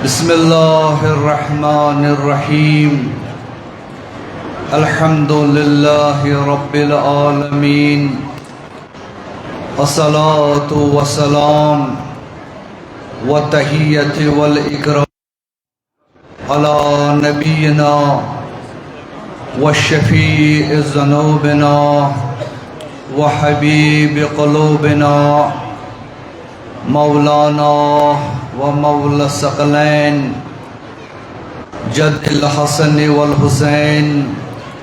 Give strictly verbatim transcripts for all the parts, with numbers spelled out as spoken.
بسم الله الرحمن الرحيم. الحمد لله رب العالمين. الصلاة والسلام والتحية والإكرام على نبينا وشفيع ذنوبنا وحبيب قلوبنا مولانا ومولى الثقلين جد الحسن والحسين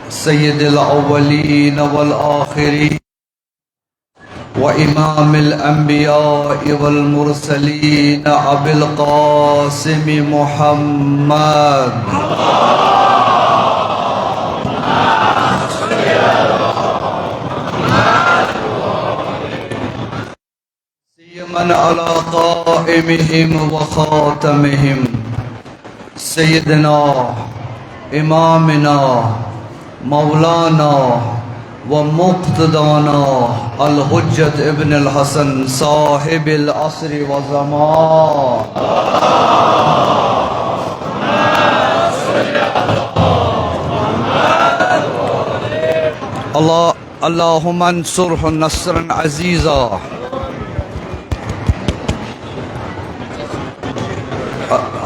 سيد الأولين والآخرين وإمام الأنبياء والمرسلين أبي القاسم محمد. سيما على قائمهم وخاتمهم سيدنا إمامنا مولانا ومقتدانا الحجة ابن الحسن صاحب العصر والزمان. الله، اللهم انصره نصرا عزيزا.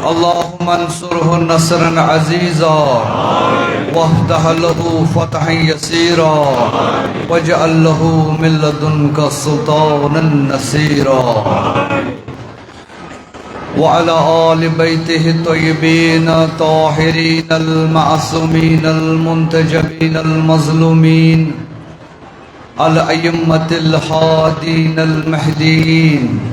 اللهم انصره نصرا عزيزا وافتح له فتحا يسيرا واجعل له من لدنك سلطانا نصيرا. وعلى آل بيته الطيبين الطاهرين المعصومين المنتجبين المظلومين الأئمة الهادين المهديين،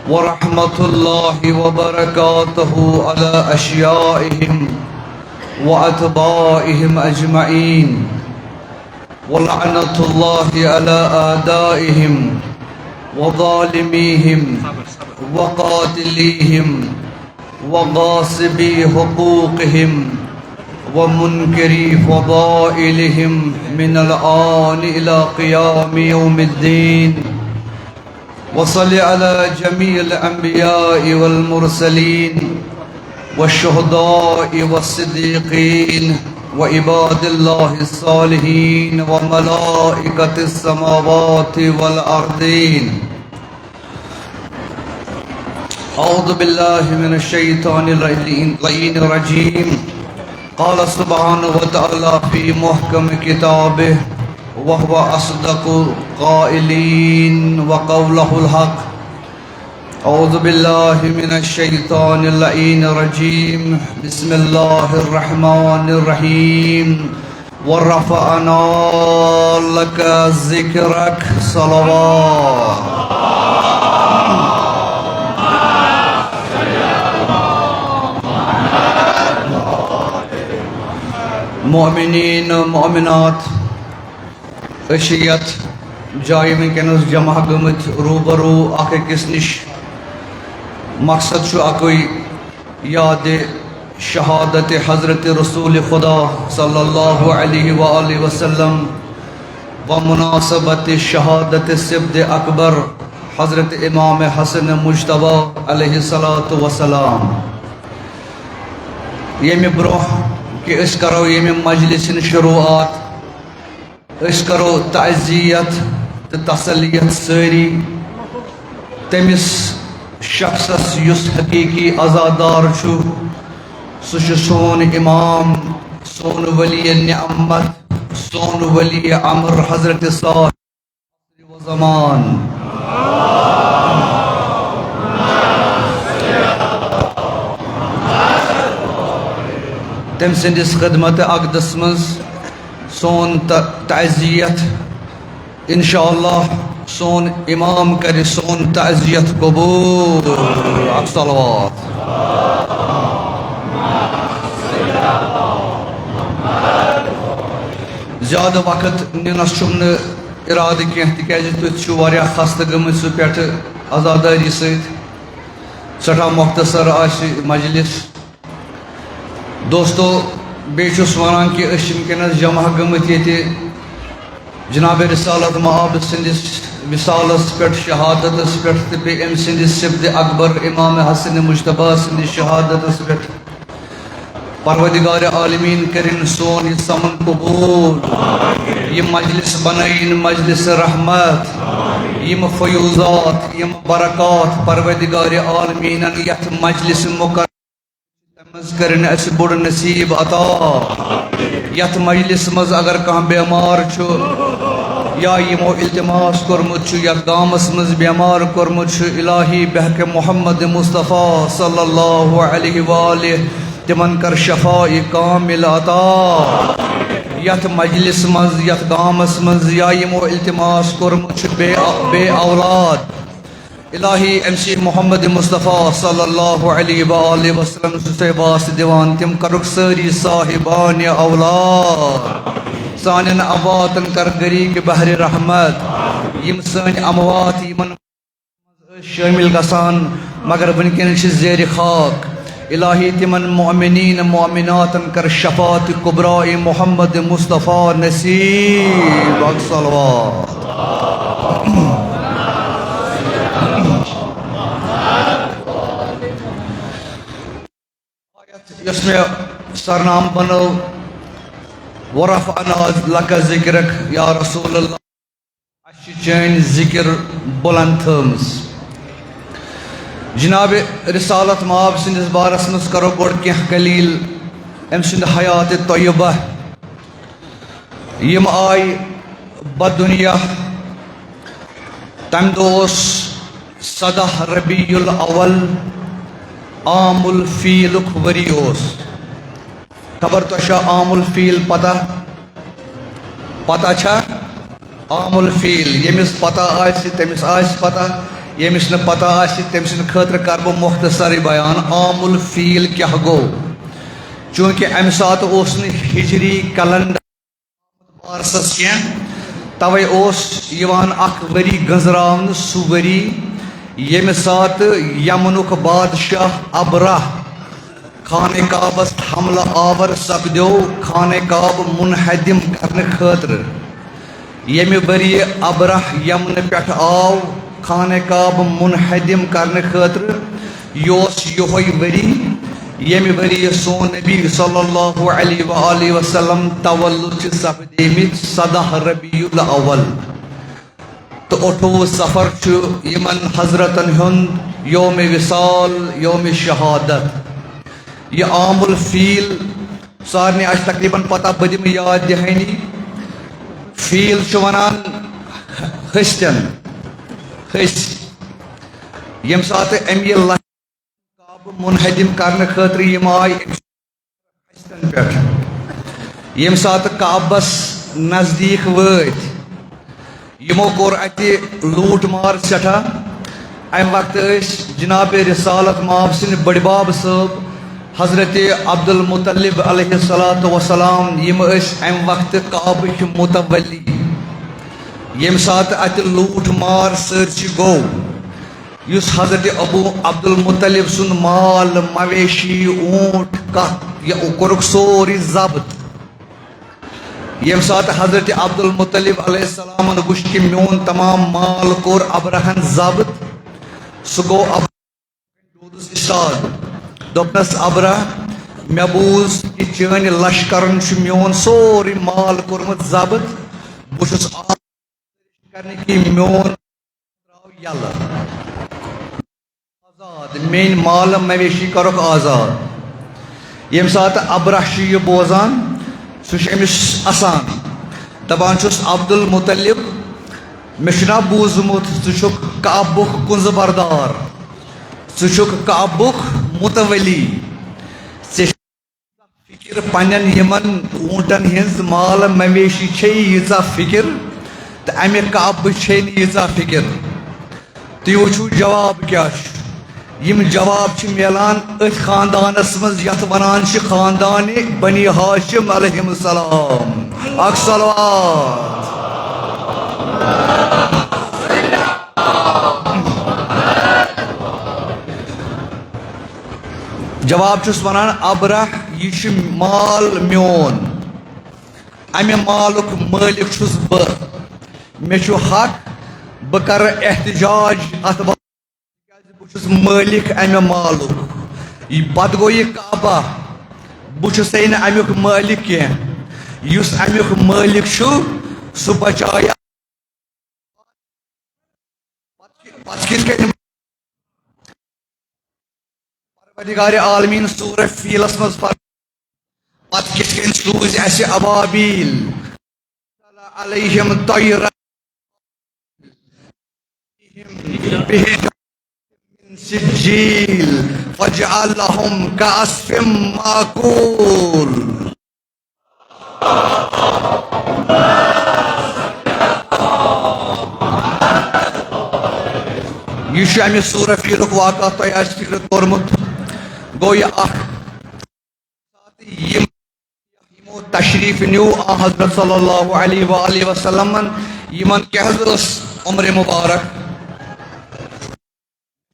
ورحمة الله وبركاته على أشيائهم وأتباعهم أجمعين، ولعنة الله على أعدائهم وظالميهم وقاتليهم وغاصبي حقوقهم ومنكري فضائلهم من الآن إلى قيام يوم الدين. وصل على جميع الأنبياء والمرسلين والشهداء والصديقين وعباد الله الصالحين وملائكة السماوات والأرضين. أعوذ بالله من الشيطان اللعين الرجيم. قال سبحانه وتعالى في محكم كتابه وهو أصدق القائلين وقوله الحق. أعوذ بالله من الشيطان اللعين الرجيم. بسم الله الرحمن الرحيم. ورفعنا لك ذكرك. صلوات. مؤمنین، مؤمنات، أسۍ چھِ یتھ جایہِ وٕنکیٚنس جمع گٔمٕتۍ روٗبرو اکھ أکِس نِش۔ مقصد چھُ اکُے، یاد شہادت حضرت رسول خدا صلی اللہ علیہ وآلہ وسلم و مناسبت شہادت سبد اکبر حضرت امام حسن مجتبیٰ علیہ الصلوۃ والسلام۔ ییٚمہِ برونٛہہ کہِ أسۍ کرو ییٚمہِ مجلسہِ ہٕنٛز شروعات، أسۍ کرو تعزیت تہٕ تسلیت سٲری تٔمِس شخصس یُس حقیقی عزادار چھُ۔ سُہ چھُ سون امام، سون ولی نعمت، سون ولی امر حضرت صاحب زمان۔ تٔمۍ سٕنٛدِس خدمت اقدس منٛز سون تہ-، تعزیت۔ انشاءاللہ سون امام کرِ سون تعزیت قبول۔ اکھ صلوات۔ زیادٕ وقت نِنس چھُم نہٕ ارادٕ کینٛہہ، تِکیازِ تُہۍ چھِو واریاہ خستہٕ گٔمٕتۍ سُہ پٮ۪ٹھٕ عزادٲری سۭتۍ۔ سٮ۪ٹھاہ مۄختصر آسہِ مجلس۔ دوستو، بیٚیہِ چھُس وَنان کہِ أسۍ چھِ وٕنکیٚنَس جمع گٔمٕتۍ ییٚتہِ جناب رسالت مآب سٕنٛدِس وصالس پٮ۪ٹھ، شہادتس پٮ۪ٹھ تہٕ بیٚیہِ أمۍ سٕنٛدِ سِبتِ اکبر امام حسن مجتبیٰ سٕنٛدِ شہادتس پٮ۪ٹھ۔ پروردگار عالمین کٔرِن سون یہِ سمن قبول۔ یہِ مجلس بنٲیِن مجلس رحمت۔ یِم فیوضات، یِم برکات پروردگار عالمینن یتھ مجلس مقرر منٛز کٔرِن اَسہِ بوٚڑ نصیٖب عطا۔ یَتھ مجلس منٛز اگر کانٛہہ بیمار چھُ یا یِمو التماس کوٚرمُت چھُ، یَتھ گامَس منٛز بیمار کوٚرمُت چھُ، الٰہی بحق محمد مصطفیٰ صلی اللہ علیہ وآلہ تِمن کر شفاء کامل عطا۔ یَتھ مجلس منٛز، یَتھ گامَس منٛز یا یِمو التماس کوٚرمُت چھُ بے، بے اولاد، الٰہی ایم سی محمد مصطفیٰ صلی اللہ علیہ وآلہ وسلم چھُ تۄہہِ واسطہٕ دِوان، تِم کرُکھ سٲری صاحبان اولاد۔ سانٮ۪ن امواتن کر غریق بحر رحمت۔ یِم سٲنۍ اموات یِمن منٛز ٲسۍ شٲمِل گژھان مگر وٕنکیٚن چھِ زیر خاک، الٰہی تِمن مؤمنین مؤمناتن کر شفاعت کبریٰ محمد مصطفیٰ نصیب۔ اکھ صلوات۔ آیت یۄس مےٚ سرنام بنٲو، ورفعنا لک ذکرک یا رسول اللہ، اَسہِ چھِ چٲنۍ ذکر بلند تھٲومٕژ۔ جناب رسالت مآب سٕنٛدِس بارس منٛز کرو گۄڈٕ کینٛہہ قلیل أمۍ سٕنٛدِ حیات طیبہ۔ یِم آے بددنیا۔ تَمہِ دۄہ اوس سداہ ربیع الاول، عام الفیلُک ؤری اوس۔ خبر تۄہہِ چھا عام الفیل پتہ؟ پتہ چھا؟ عام الفیل، ییٚمِس پتہ آسہِ، تٔمِس آسہِ پتہ، ییٚمِس نہٕ پتہ آسہِ، تٔمۍ سٕنٛدِ خٲطرٕ کرٕ بہٕ مختصرٕے بیان، عام الفیل کیٛاہ گوٚو؟ چوٗنٛکہِ اَمہِ ساتہٕ اوس نہٕ ہجری کلنڈر پارسس کینٛہہ، توے اوس یِوان اکھ ؤری گٔنزراونہٕ، سُہ ؤری ییٚمہِ ساتہٕ یمنُک بادشاہ ابرہ خانہ کعبس حملہٕ آور سپدیو خانہ کعب منہدم کرنہٕ خٲطرٕ۔ ییٚمہِ ؤریہِ ابرہ یمنہٕ پٮ۪ٹھ آو خانہ کعب منہدم کرنہٕ خٲطرٕ، یہِ اوس یِہوٚے ؤری ییٚمہِ ؤریہِ سون نبی صلی اللہ علیہ وآلہ وسلم تولد چھِ سپدیمٕتۍ، سداہ ربیع الاول۔ تہٕ اَٹھووُہ صفر چھُ یِمن حضرتن ہُنٛد یوم وصال، یوم شہادت۔ یہِ عام الفیل، سارنٕے آسہِ تقریباً پتہ، بہٕ دِمہٕ یاد دِہٲنی۔ فیل چھُ ونان ۂستٮ۪ن، ۂسۍ۔ ییٚمہِ ساتہٕ أمۍ یہِ لَ-، کعبہٕ منہدم کرنہٕ خٲطرٕ یِم آے أمۍ سٕنٛدٮ۪ن پٮ۪ٹھ، ییٚمہِ ساتہٕ کعبس نزدیٖک وٲتۍ، یِمو کوٚر اَتہِ لوٗٹھ مار سٮ۪ٹھاہ۔ اَمہِ وقتہٕ ٲسۍ جناب رسالت مآب سٕنٛدۍ بٔڈۍ بب صٲب حضرت عبدالمطلب علیہ الصلوۃ والسلام، یِم ٲسۍ اَمہِ وقتہٕ کعبٕکۍ متولی۔ ییٚمہِ ساتہٕ اَتہِ لوٗٹھ مار سٲرسٕے گوٚو، یُس حضرت ابو عبدالمطلب سُنٛد مال، مویشی، اوٗنٹ، کتھ، یہِ کوٚرُکھ سورُے ضبط۔ ییٚمہِ ساتہٕ حضرت عبدالمطلب علیہ السلامن وُچھ کہِ میون تمام مال کوٚر ابرہن ضبط، سُہ گوٚو اب-، روٗدُس اِستاد۔ دوٚپنَس، "ابرہ، مےٚ بوٗز کہِ چٲنۍ لشکرن چھُ میون سورُے مال کوٚرمُت ضبط۔ بہٕ چھُس آ-، کرنہٕ کہِ میون ترٛاو یَلہٕ۔ آزاد، میٲنۍ مال مویشی کرُکھ آزاد۔" ییٚمہِ ساتہٕ ابرہ چھُ یہِ بوزان، سُہ چھُ أمِس اَسان، دَپان چھُس، "عبدالمطلب، مےٚ چھُنا بوٗزمُت، ژٕ چھُکھ کعبُک کُنزٕ بردار، ژٕ چھُکھ کعبُک متولی، ژےٚ فکر پننٮ۪ن یِمن اوٗنٹن ہٕنٛز، مال مویشی چھے ییٖژاہ فکر تہٕ امہِ کعبٕچ چھے نہٕ ییٖژاہ فکر۔" تُہۍ وٕچھِو جواب کیٛاہ چھُ۔ یِم جواب چھِ میلان أتھۍ خاندانس منٛز یتھ ونان چھِ خاندانِ بنی ہاشم علیہم السلام۔ اکھ صلوات۔ جواب چھُس ونان، ابرہ، یہِ چھُ مال میون، امہِ مالُک مٲلِک چھُس بہٕ، مےٚ چھُ حق، بہٕ کرٕ احتجاج اتھ با-، تِکیازِ بہٕ چھُس مٲلِک امہِ مالُک۔ یہِ پتہٕ گوٚو یہِ کعبہ، بہٕ چھُسے نہٕ امیُک مٲلِک کینٛہہ۔ یُس امیُک مٲلِک چھُ، سُہ بچایا۔ پتہٕ کِتھ کٔنۍ پروردگار عالمین سورہ فیلس منٛز فر-، پتہٕ کِتھ کٔنۍ سوٗزۍ اَسہِ ابابیل؟ علیہم طیرا بحجارة من سجیل فجعلهم كعصف مأکول۔ یہِ چھُ اَمہِ سورہ فیلُک واقعہ تۄہہِ آسہِ فِکرِ توٚرمُت۔ گوٚو یہِ اکھ یِم، یِمو تشریف نیو آ حضرت صلی اللہ علیہ وآلہ وسلمن، یِمن کیٛاہ حظ ٲس عمر مبارک؟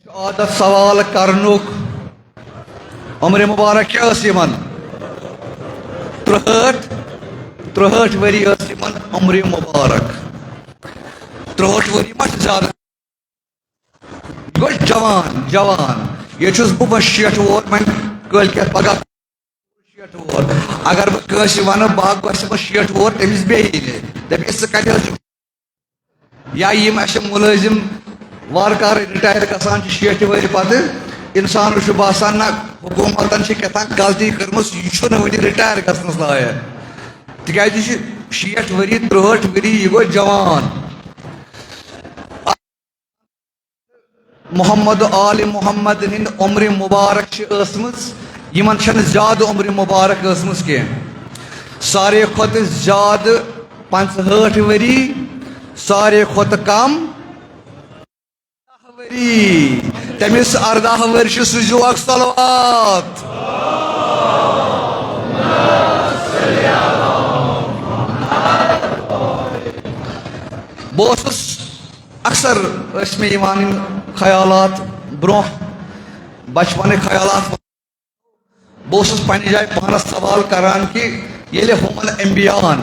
چھُ عادت سوال کرنُک، عمر مبارک کیٛاہ ٲس یِمن؟ ترٛہٲٹھ، ترٛہٲٹھ ؤری ٲس یِمن عمر مبارک۔ ترٛہٲٹھ ؤری ما چھِ زیادٕ؟ یہِ گوٚو جوان، جوان۔ ییٚتہِ چھُس بہٕ وۄنۍ شیٹھ وُہُر، وۄنۍ کٲلۍ کٮ۪تھ پگاہ شیٹھ وُہُر۔ اگر بہٕ کٲنٛسہِ وَنہٕ، بہٕ ہا گژھِ وۄنۍ شیٹھ وُہُر، تٔمِس بیٚیہِ نہٕ۔ دَپہِ، "ژٕ کَتہِ حظ چھُکھ؟" یا یِم اَسہِ مُلٲزِم وارٕ کارٕ رِٹایَر گژھان چھِ شیٹھِ ؤہرِ پَتہٕ، اِنسانَس چھُ باسان، نہ، حکوٗمتَن چھِ کیٛاہ تام غلطی کٔرمٕژ، یہِ چھُنہٕ وٕنہِ رِٹایَر گژھنَس لایق۔ تِکیٛازِ یہِ چھُ شیٹھ ؤری، ترٛہٲٹھ ؤری، یہِ گوٚو جوان۔ محمد و آل محمد ہند عمر مبارک چھِ ٲسمٕژ، یِمن چھنہٕ زیادٕ عمر مبارک ٲسمٕژ کینٛہہ۔ ساروی کھۄتہٕ زیادٕ پنٛژہٲٹھ ؤری، ساروی کھۄتہٕ کم دَہ ؤری۔ تٔمِس ارداہ ؤرۍ چھِ، سوٗزِو اکھ صلوات۔ بہٕ اوسُس اکثر ٲسۍ مےٚ یِوان یِم خیالات برونٛہہ، بچپنٕکۍ خیالات۔ بہٕ اوسُس پننہِ جایہِ پانس سوال کران کہِ ییٚلہِ ہُمن انبیاہن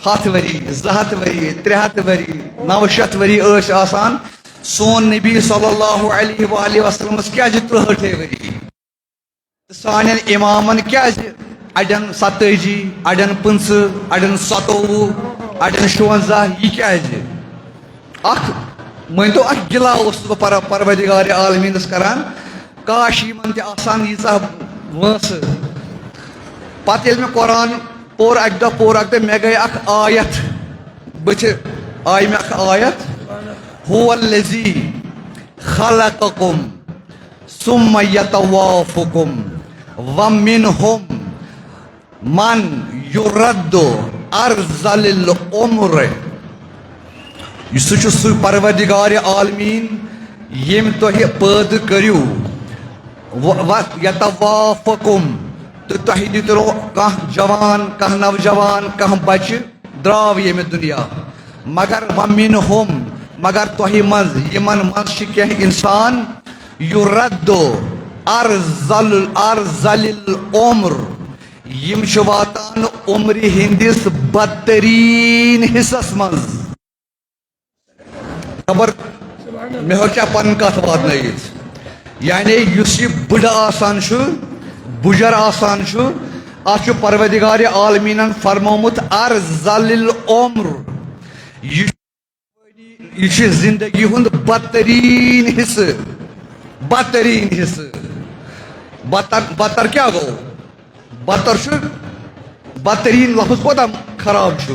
ہتھ ؤری، زٕ ہتھ ؤری، ترٛےٚ ہتھ ؤری، نو شیٚتھ ؤری ٲسۍ آسان، سون نبی صلی اللہ علیہ وآلہ وسلمس کیازِ ترٛہٲٹھے ؤری؟ تہٕ سانٮ۪ن امامن کیازِ اڑٮ۪ن ستٲجی، اڑٮ۪ن پٕنٛژٕہ، اڑٮ۪ن ستووُہ، اڑٮ۪ن شُونزہ، یہِ کیازِ؟ اکھ، مٲنۍ تو، اکھ گِلا اوسُس بہٕ پر-، پروردگار عالمیٖنس کران، کاش یِمن تہِ آسان ییٖژاہ وٲنٛسہٕ۔ پتہٕ ییٚلہِ مےٚ قرآن پوٚر اکہِ دۄہ، پوٚر اکہِ دۄہ، مےٚ گٔے اکھ آیت بٕتھِ، آیہِ مےٚ اکھ آیت، "هو الذی خلقکم ثم یتوفاکم ومنہم من یرد ارذل العمر"۔ یہِ سُہ چھُ سُہ پروردگار عالمیٖن ییٚمۍ تۄہہِ پٲدٕ کٔرِو، و-، و-، یتوفاکم، تہٕ تۄہہِ دِتو کانٛہہ جوان، کانٛہہ نوجوان، کانٛہہ بچہِ درٛاو ییٚمہِ دُنیا۔ مگر ومنہم، مگر تۄہہِ منٛز، یِمن منٛز چھِ کینٛہہ انسان، یرد ارذل، ارذل العمر، یِم چھِ واتان عمرِ ہٕنٛدِس بدتریٖن حصس منٛز۔ خبر مےٚ ہیوٚکیا پنٕنۍ کتھ واتنٲیِتھ؟ یعنی یُس یہِ بٕڑٕ آسان چھُ، بُجر آسان چھُ، اتھ چھُ پروردگار عالمیٖنن فرمومُت ارذل العمر۔ یہِ یہِ چھُ زندگی ہُنٛد بدتریٖن حصہٕ، بدتریٖن حصہٕ۔ بدتر، بدتر کیٛاہ گوٚو؟ بدتر چھُ، بدتریٖن لفظ کوتاہ خراب چھُ۔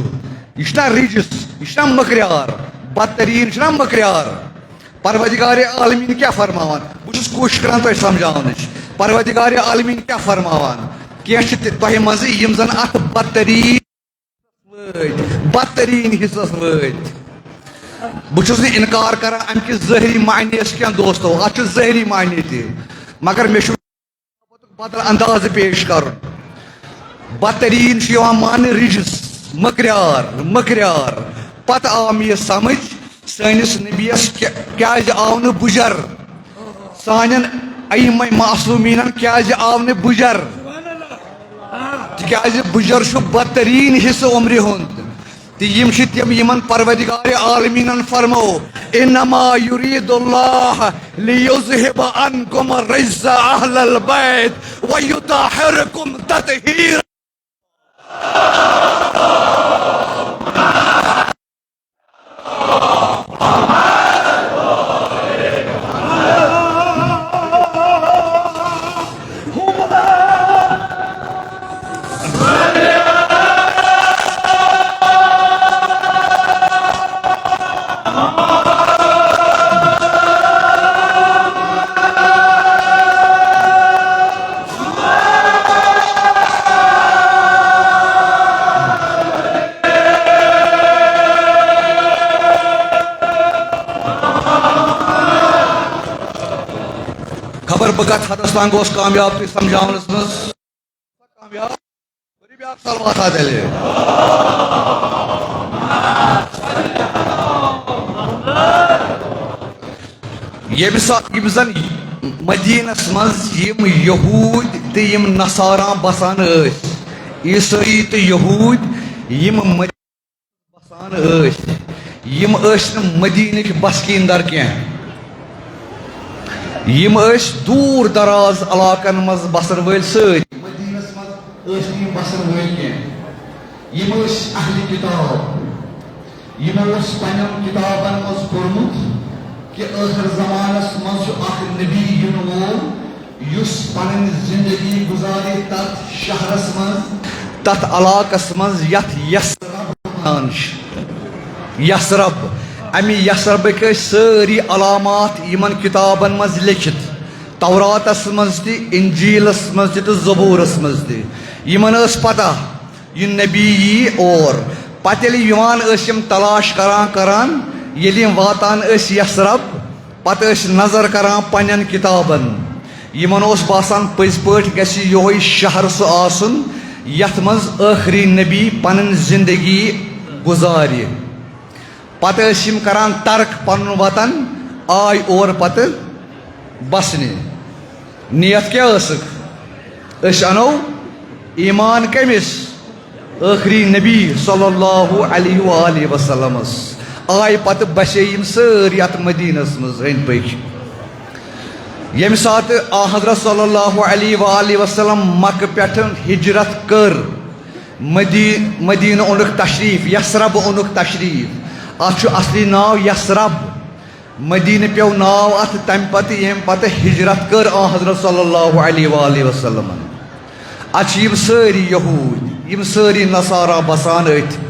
یہِ چھُنہ رِجس، یہِ چھُنہ مٔکریار۔ بدتریٖن چھُنہ مٔکریار۔ پروردگار عالمیٖن کیٛاہ فرماوان؟ بہٕ چھُس کوٗشِش کران تۄہہِ سمجھاونٕچ۔ پروردگار عالمیٖن کیٛاہ فرماوان؟ کینٛہہ چھِ تہِ-، تۄہہِ منٛزٕ یِم زن اتھ بدتریٖن وٲتۍ، بدتریٖن حصس وٲتۍ۔ بہٕ چھُس نہٕ انکار کران امہِ کِس ظٲہری معنیس کینٛہہ دوستو، اتھ چھُ ظٲہری معنی تہِ، مگر مےٚ چھُ بدل انداز پیش کرُن۔ بدتریٖن چھُ یِوان ماننہٕ رِجس، مٔکریار، مٔکریار۔ پتہٕ آو مےٚ یہِ سمجھ، سٲنِس نبیَس کیا-، کیازِ آو نہٕ بُجر؟ سانٮ۪ن ائمہ معصومیٖنن کیازِ آو نہٕ بُجر؟ تِکیازِ بُجر چھُ بدتریٖن حصہٕ عمرِ ہُنٛد۔ تہٕ یِم چھِ تِم، یِمن پروردگار عالمیٖنن فرموو، إنما يريد الله ليذهب عنكم الرجس أهل البيت ويطهركم تطهيرا. خبر بہٕ کتھ حدس تام گوس کامیاب تُہۍ سمجھاونس منٛز؟ کامیاب؟ کٔرِو بیٛاکھ صلوات تیٚلہِ۔ ییٚمہِ ساتہٕ یِم زن مدیٖنس منٛز یِم یہوٗدۍ تہٕ یِم نصارا بسان ٲسۍ، عیسٲیی تہٕ یہوٗدۍ یِم مدیٖنس بسان ٲسۍ، یِم ٲسۍ نہٕ مدیٖنٕکۍ بسکیٖندر کینٛہہ۔ یِم ٲسۍ دوٗر دراز علاقن منٛز بسن وٲلۍ سٲری۔ مدیٖنس منٛز ٲسۍ نہٕ یِم بسن وٲلۍ کینٛہہ۔ یِم ٲسۍ اہلِ کتاب۔ یِمو اوس پننٮ۪ن کتابن منٛز پوٚرمُت کہِ ٲخر زمانس منٛز چھُ اکھ نبی یِنہٕ وول، یُس پنٕنۍ زندگی گُزارِ تتھ شہرس منٛز، تتھ علاقس منٛز یتھ یثرب ونان چھِ۔ یثرب، امہِ یثربٕکۍ ٲسۍ سٲری علامات یِمن کتابن منٛز لیکھِتھ، توراتس منٛز تہِ، انجیلس منٛز تہِ تہٕ زبورس منٛز تہِ۔ یِمن ٲس پتہ یہِ نبی یی اور۔ پتہٕ ییٚلہِ یِوان ٲسۍ یِم تلاش کران کران، ییٚلہِ یِم واتان ٲسۍ یثرب، پتہٕ ٲسۍ نظر کران پننٮ۪ن کتابن۔ یِمن اوس باسان پٔزۍ پٲٹھۍ گژھِ یِہوٚے شہر سُہ آسُن یتھ منٛز ٲخری نبی پنٕنۍ زندگی گُزارِ۔ پتہٕ ٲسۍ یِم کران ترک پنُن وطن، آے اور پتہٕ بسنہِ۔ نیت کیٛاہ ٲسٕکھ؟ أسۍ انو ایمان کٔمِس؟ ٲخری نبی صلی اللہ علیہ وآلہ وسلمس۔ آے پتہٕ بسے یِم سٲری اتھ مدیٖنس منٛز أنٛدۍ پٔکۍ۔ ییٚمہِ ساتہٕ آ حضرت صلی اللہ علیہ وآلہ وسلم مکہٕ پٮ۪ٹھٕ ہجرت کٔر، مدی-، مدیٖنہٕ اوٚنُکھ تشریٖف، یثرب اوٚنُکھ تشریٖف۔ اتھ چھُ اصلی ناو یثرب۔ مدیٖنہٕ پیوٚو ناو اتھ تمہِ پتہٕ، ییٚمہِ پتہٕ ہجرت کٔر آ حضرت صلی اللہ علیہ وآلہ وسلمن۔ اتھ چھِ یِم سٲری یہوٗدۍ، یِم سٲری نصارا بسان أتھۍ۔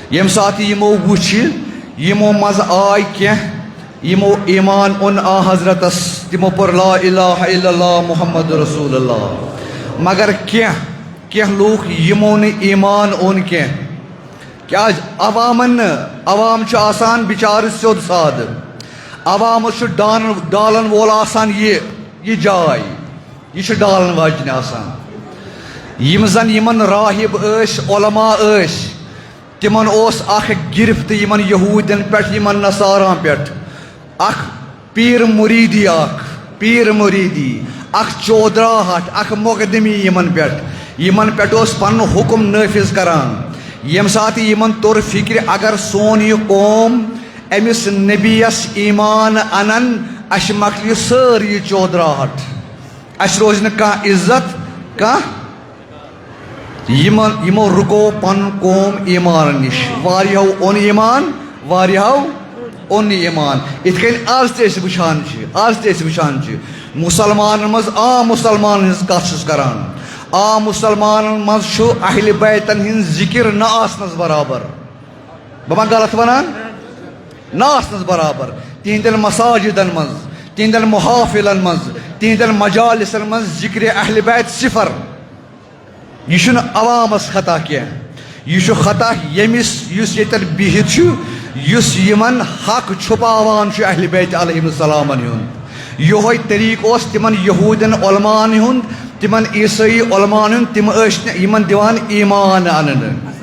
ییٚمہِ ساتہٕ یِمو وُچھ، یِمو منٛز آے کینٛہہ، یِمو ایمان اوٚن آ حضرتس، تِمو پوٚر لا الہ الا اللہ محمد رسول اللہ۔ مگر کینٛہہ، کینٛہہ لوٗکھ یِمو نہٕ ایمان اوٚن کینٛہہ۔ کیٛازِ؟ عوامن نہٕ، عوام چھُ آسان بِچارٕ سیوٚد سادٕ۔ عوامس چھُ ڈان-، ڈالن وول آسان یہِ، یہِ جاے۔ یہِ چھُ ڈالن واجنہِ آسان۔ یِم زن یِمن راہب ٲسۍ، علماء ٲسۍ، تِمن اوس اکھ گرفت یِمن یہوٗدین پٮ۪ٹھ، یِمن نصاران پٮ۪ٹھ۔ اکھ پیٖر مُریٖدی، اکھ پیٖر مُریٖدی، اکھ چودراہٹ، اکھ مقدمی یِمن پٮ۪ٹھ، یِمن پٮ۪ٹھ اوس پنُن حُکُم نٲفِذ کران۔ ییٚمہِ ساتہٕ یِمن توٚر فِکرِ، اگر سون یہِ قوم أمِس نبیَس ایمان انن، اسہِ مۄکلہِ سٲر یہِ چودراہٹ، اسہِ روزِ نہٕ کانٛہہ عزت، کانٛہہ۔ یِمن، یِمو رُکو پنُن قوم ایمان نِش۔ واریاہو اوٚن ایمان، واریاہو اوٚن نہٕ ایمان۔ یِتھ کٔنۍ آز تہِ أسۍ وٕچھان چھِ، آز تہِ أسۍ وٕچھان چھِ، مُسلمانن منٛز، عام مُسلمانن ہٕنٛز کتھ چھُس کران، عام مُسلمانن منٛز چھُ اہلِ بیتن ہٕنٛز ذِکِر نہ آسنس برابر۔ بہٕ ما غلط ونان؟ نہ آسنس برابر۔ تِہنٛدٮ۪ن مساجدن منٛز، تِہنٛدٮ۪ن محافلن منٛز، تِہنٛدٮ۪ن مجالسن منٛز ذِکرِ اہلِ بیت صفر۔ یہِ چھُنہٕ عوامس خطا کینٛہہ، یہِ چھُ خطا ییٚمِس، یُس ییٚتٮ۪ن بِہِتھ چھُ، یُس یِمن حق چھُپاوان چھُ اہلِ بیت علیہم السلامن ہُنٛد۔ یِہوٚے طریٖقہٕ اوس تِمن یہوٗدٮ۪ن علماہن ہُنٛد، تِمن عیسٲیی علماہن ہُنٛد، تِم ٲسۍ نہٕ یِمن دِوان ایمان اننہٕ۔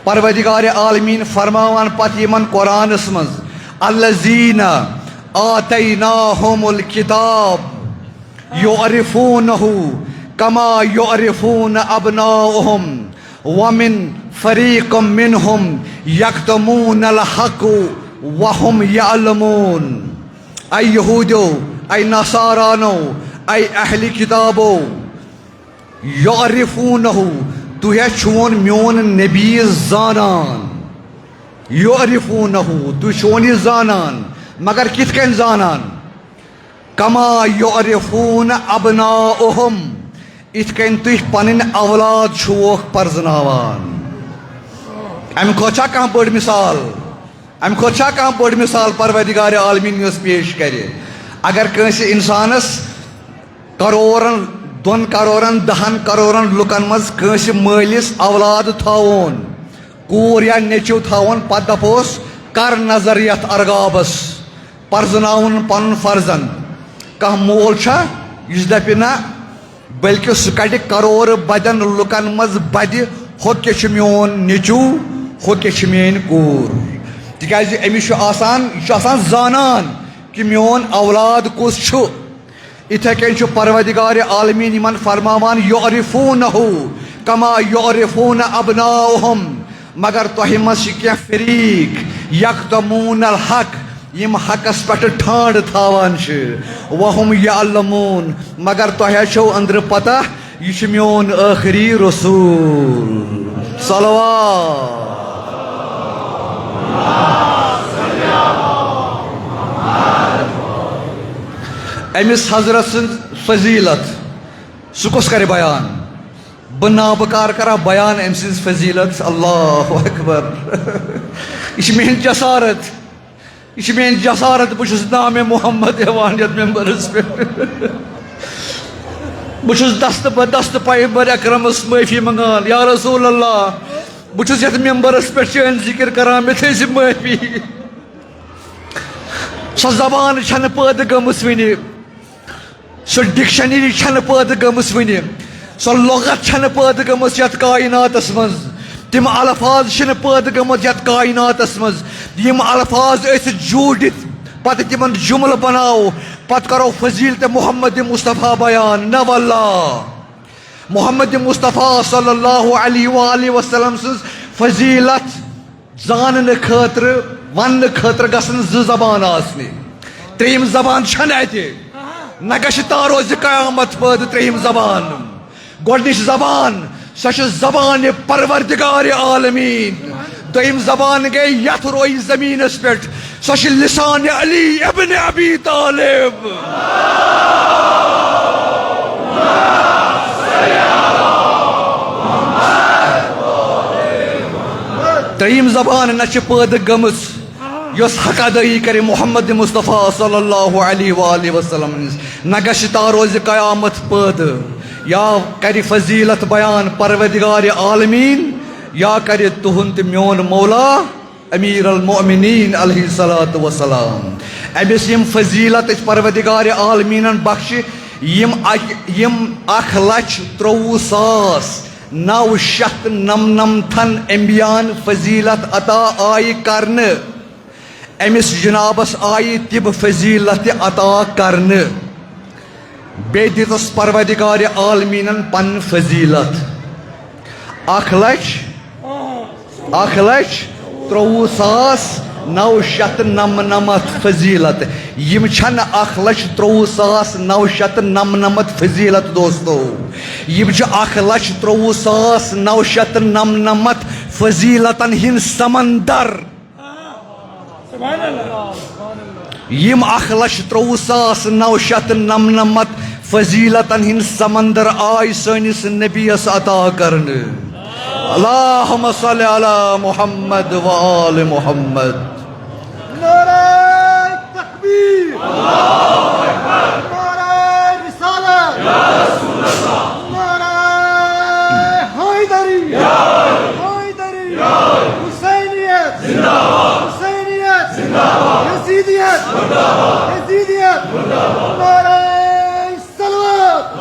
پروردگار عالمین فرماوان پتہٕ یِمن قرآنس منٛز، الذین آتیناہم الکتاب یعرفونہ کما یعرفون ابناءہم ومن فریق منہم یکتمون الحق وَهُمْ يَعْلَمُونَ۔ اے یہودیو، اے نصارانو، اے اہل کتابو، یعرفونہ، تُہۍ ہا چھِوون میون نبی زانان۔ یعرفونہ، تُہۍ چھِوون یہِ زانان، مگر کِتھ کٔنۍ زانان؟ کما یعرفون ابناءہم، اِتھ کٔنۍ تُہۍ پنٕنۍ اولاد چھُوکھ پرزناوان۔ امہِ کھۄتہٕ چھا کانٛہہ بٔڑ مثال؟ امہِ کھۄتہٕ چھا کانٛہہ بٔڑ مثال پروردگار عالمین یۄس پیش کرِ؟ اگر کٲنٛسہِ انسانس کرورن، دۄن کرورن، دہن کرورن لُکن منٛز کٲنٛسہِ مٲلِس اولاد تھاوون، کوٗر یا نیٚچو تھاوون، پتہٕ دپوس، کر نظر یتھ ارغابس، پرزناوُن پنُن فرزند۔ کانٛہہ مول چھا یُس دپہِ نہ، بلکہِ سُہ کڑِ کرور بدٮ۪ن لُکن منٛز بدِ، ہُہ کیٛاہ چھُ میون نیٚچو، ہُہ کیٛاہ چھِ میٲنۍ کوٗر؟ تِکیٛازِ أمِس چھُ آسان، یہِ چھُ آسان زانان کہِ میون اولاد کُس چھُ۔ اِتھے کٔنۍ چھُ پروردگار عالمین یِمن فرماوان، یعرفونہ کما یعرفون ابناءہم، مگر تۄہہِ منٛز چھِ کینٛہہ فریق، یکتمون الحق، یِم حقس پٮ۪ٹھ ٹھانڈ تھاوان چھِ، وہم یعلمون، مگر تۄہہِ چھو أنٛدرٕ پتہ یہِ چھُ میون ٲخری رسول۔ صلوات۔ أمِس حضرت سٕنٛز فضیلت، سُہ کُس کرِ بیان؟ بہٕ نابکار کرا بیان أمۍ سٕنٛز فضیلت۔ اللہ اکبر۔ یہِ چھِ میٲنۍ جسارت، یہِ چھِ میٲنۍ جسارت۔ بہٕ چھُس نام محمد ہٮ۪وان یتھ ممبرس پٮ۪ٹھ۔ بہٕ چھُس دست بدست پیغمبر اکرمس معٲفی منٛگان، یا رسول اللہ، بہٕ چھُس یتھ ممبرس پٮ۪ٹھ چٲنۍ ذکر کران، مےٚ تھٲیزِ معٲفی۔ سۄ زبان چھنہٕ پٲدٕ گٔمٕژ وٕنہِ، سۄ ڈکشنری چھنہٕ پٲدٕ گٔمٕژ وٕنہِ، سۄ لغت چھنہٕ پٲدٕ گٔمٕژ یتھ کائناتس منٛز۔ تِم الفاظ چھِنہٕ پٲدٕ گٔمٕتۍ یتھ کائناتس منٛز۔ یِم الفاظ أسۍ جوٗڑِتھ پتہٕ تِمن جملہٕ بناوو، پتہٕ کرو فضیلت محمد مصطفیٰ بیان۔ نہ واللہ، محمد مصطفیٰ صلی اللہ علیہ وآلہ وسلم سٕنٛز فضیلت زاننہٕ خٲطرٕ، وننہٕ خٲطرٕ گژھن زٕ زبان آسنہِ۔ ترٛیٚیِم زبان چھنہٕ اتہِ۔ نہ گژھِ تا روزِ قیامت پٲدٕ ترٛیٚیِم زبان۔ گۄڈٕنِچ زبان، سۄ چھِ زبانِ پروردگار عالمین۔ دوٚیِم زبان گٔے یتھ رویہِ زمینس پٮ۪ٹھ، سۄ چھِ لسان علی ابن ابی طالب۔ ترٛیٚیِم زبان نہ چھِ پٲدٕ گٔمٕژ، یۄس حق ادٲیی کرِ محمد مصطفیٰ صلی اللہ علیہ وآلہ وسلم ہٕنٛز۔ نہ گژھِ تا روزِ قیامت پٲدٕ۔ یا کرِ فضیلت بیان پروردگار عالمین، یا کرِ تُہُنٛد تہٕ میون مولا امیر المؤمنین علیہ الصلوۃ والسلام۔ أمِس یِم فضیلت أسۍ پروردگار عالمینن بخشہِ، یِم اکہِ، یِم اکھ لچھ ترٛۆوُہ ساس نو شیٚتھ نمنمتھن انبیاہن فضیلت عطا آیہِ کرنہٕ، أمِس جنابس آیہِ تِم فضیلت تہِ عطا کرنہٕ۔ بیٚیہِ دِژٕس پروردگار عالمیٖنن پنٕنۍ فضیلت۔ اکھ لچھ، اکھ لچھ ترٛۆوُہ ساس نو شیٚتھ نمنمتھ فضیلت۔ یِم چھنہٕ اکھ لچھ ترٛۆوُہ ساس نو شیٚتھ نمنمتھ فضیلت، دوستو۔ یِم چھِ اکھ لچھ ترٛۆوُہ ساس نو شیٚتھ نمنمتھ فضیلتن ہٕنٛدۍ سمندر۔ یِم اکھ لچھ ترٛۆوُہ ساس نو شیٚتھ نمنمتھ فضیلتن ہٕنٛدۍ سمندر آے سٲنِس نبیَس عطا کرنہٕ۔ اللہم صل علی محمد و آل محمد۔ نعرہ تکبیر! نعرہ رسالت! نعرہ حیدری! حیدری! حسینیت! حسینیت! یزیدیت! یزیدیت! نعرہ صلوات!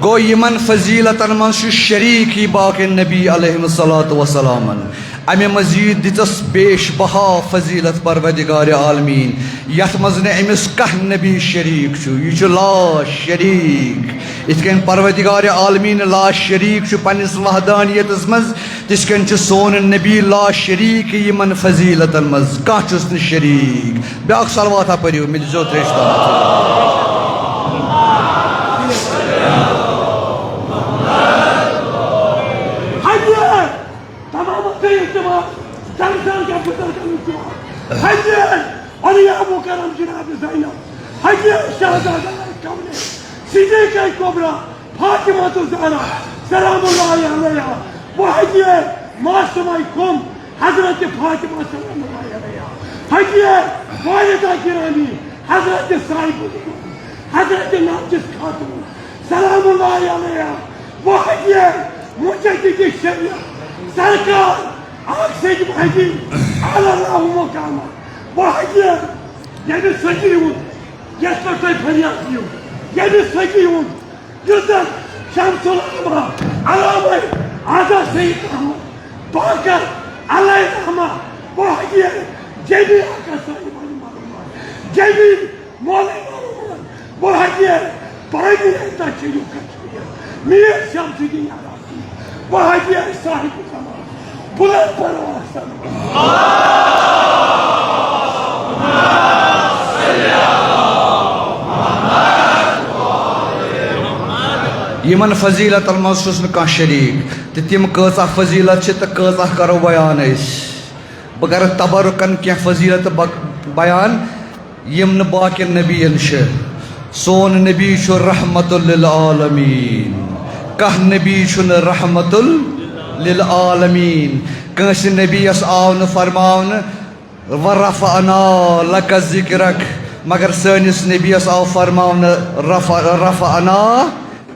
گوٚو، یِمن فضیلتن منٛز چھُ شریٖک ہی باقین نبی علیہم الصلوۃ والسلامن۔ امہِ مزید دِژس بیش بہا فضیلت پروردگار عالمین، یتھ منٛز نہٕ أمِس کانٛہہ نبی شریک چھُ۔ یہِ چھُ لا شریک۔ یِتھ کٔنۍ پروردگار عالمین لا شریک چھُ پننِس وحدانیتس منٛز، تِتھ کٔنۍ چھُ سون نبی لا شریک یِمن فضیلتن منٛز۔ کانٛہہ چھُس نہٕ شریک۔ بیاکھ صلواتہ پٔرِو، مےٚ دِژیو ترٛیش تام۔ تمام اجتماع، جلسن کیا بزرگن اجتماع۔ حجی علی مکرم جناب زینب، حجی شہزادہ کونین، صدیقہ کبریٰ فاطمہ الزہرا سلام اللہ علیہا، و حجی معصومہ قم حضرت فاطمہ سلام اللہ علیہا، حجی والدہ گرامی حضرت صاحب الدین، حضرت نرگس خاتون سلام اللہ علیہا، و حجی مجدد شریعت سرکار آق سید مہدی علی اللہ مقامہ، و حجی ییٚمہِ سخی ہُنٛد، یَتھ پٮ۪ٹھ تۄہہِ فریاد دِیِو، ییٚمہِ سخی ہُنٛد، یُس زَن شمس العلماء علامہ آزاد سید احمد باقر علیہ رحمہ، و حجی جمیل آقا صاحب علی محمد، جمیل مولانا محمد، و حجی پانی تشریف کشمیر، میر شمس الدین عراقی، و حجی صاحب زمان، بلند پرواز سلمان۔ یِمن فضیلتن منٛز چھُس نہٕ کانٛہہ شریٖک، تہٕ تِم کۭژاہ فضیلت چھِ تہٕ کۭژاہ کرو بیان أسۍ۔ بہٕ کرٕ تبرکن کینٛہہ فضیلت بہ-، بیان، یِم نہٕ باقین نبیَن چھِ۔ سون نبی چھُ رحمت للعالمین۔ کانٛہہ نبی چھُنہٕ رحمت للعالمین۔ کٲنٛسہِ نبیَس آو نہٕ فرماونہٕ، "ورفعنا لک ذکرک"، مگر سٲنِس نبیَس آو فرماونہٕ، "رفع، رفعنا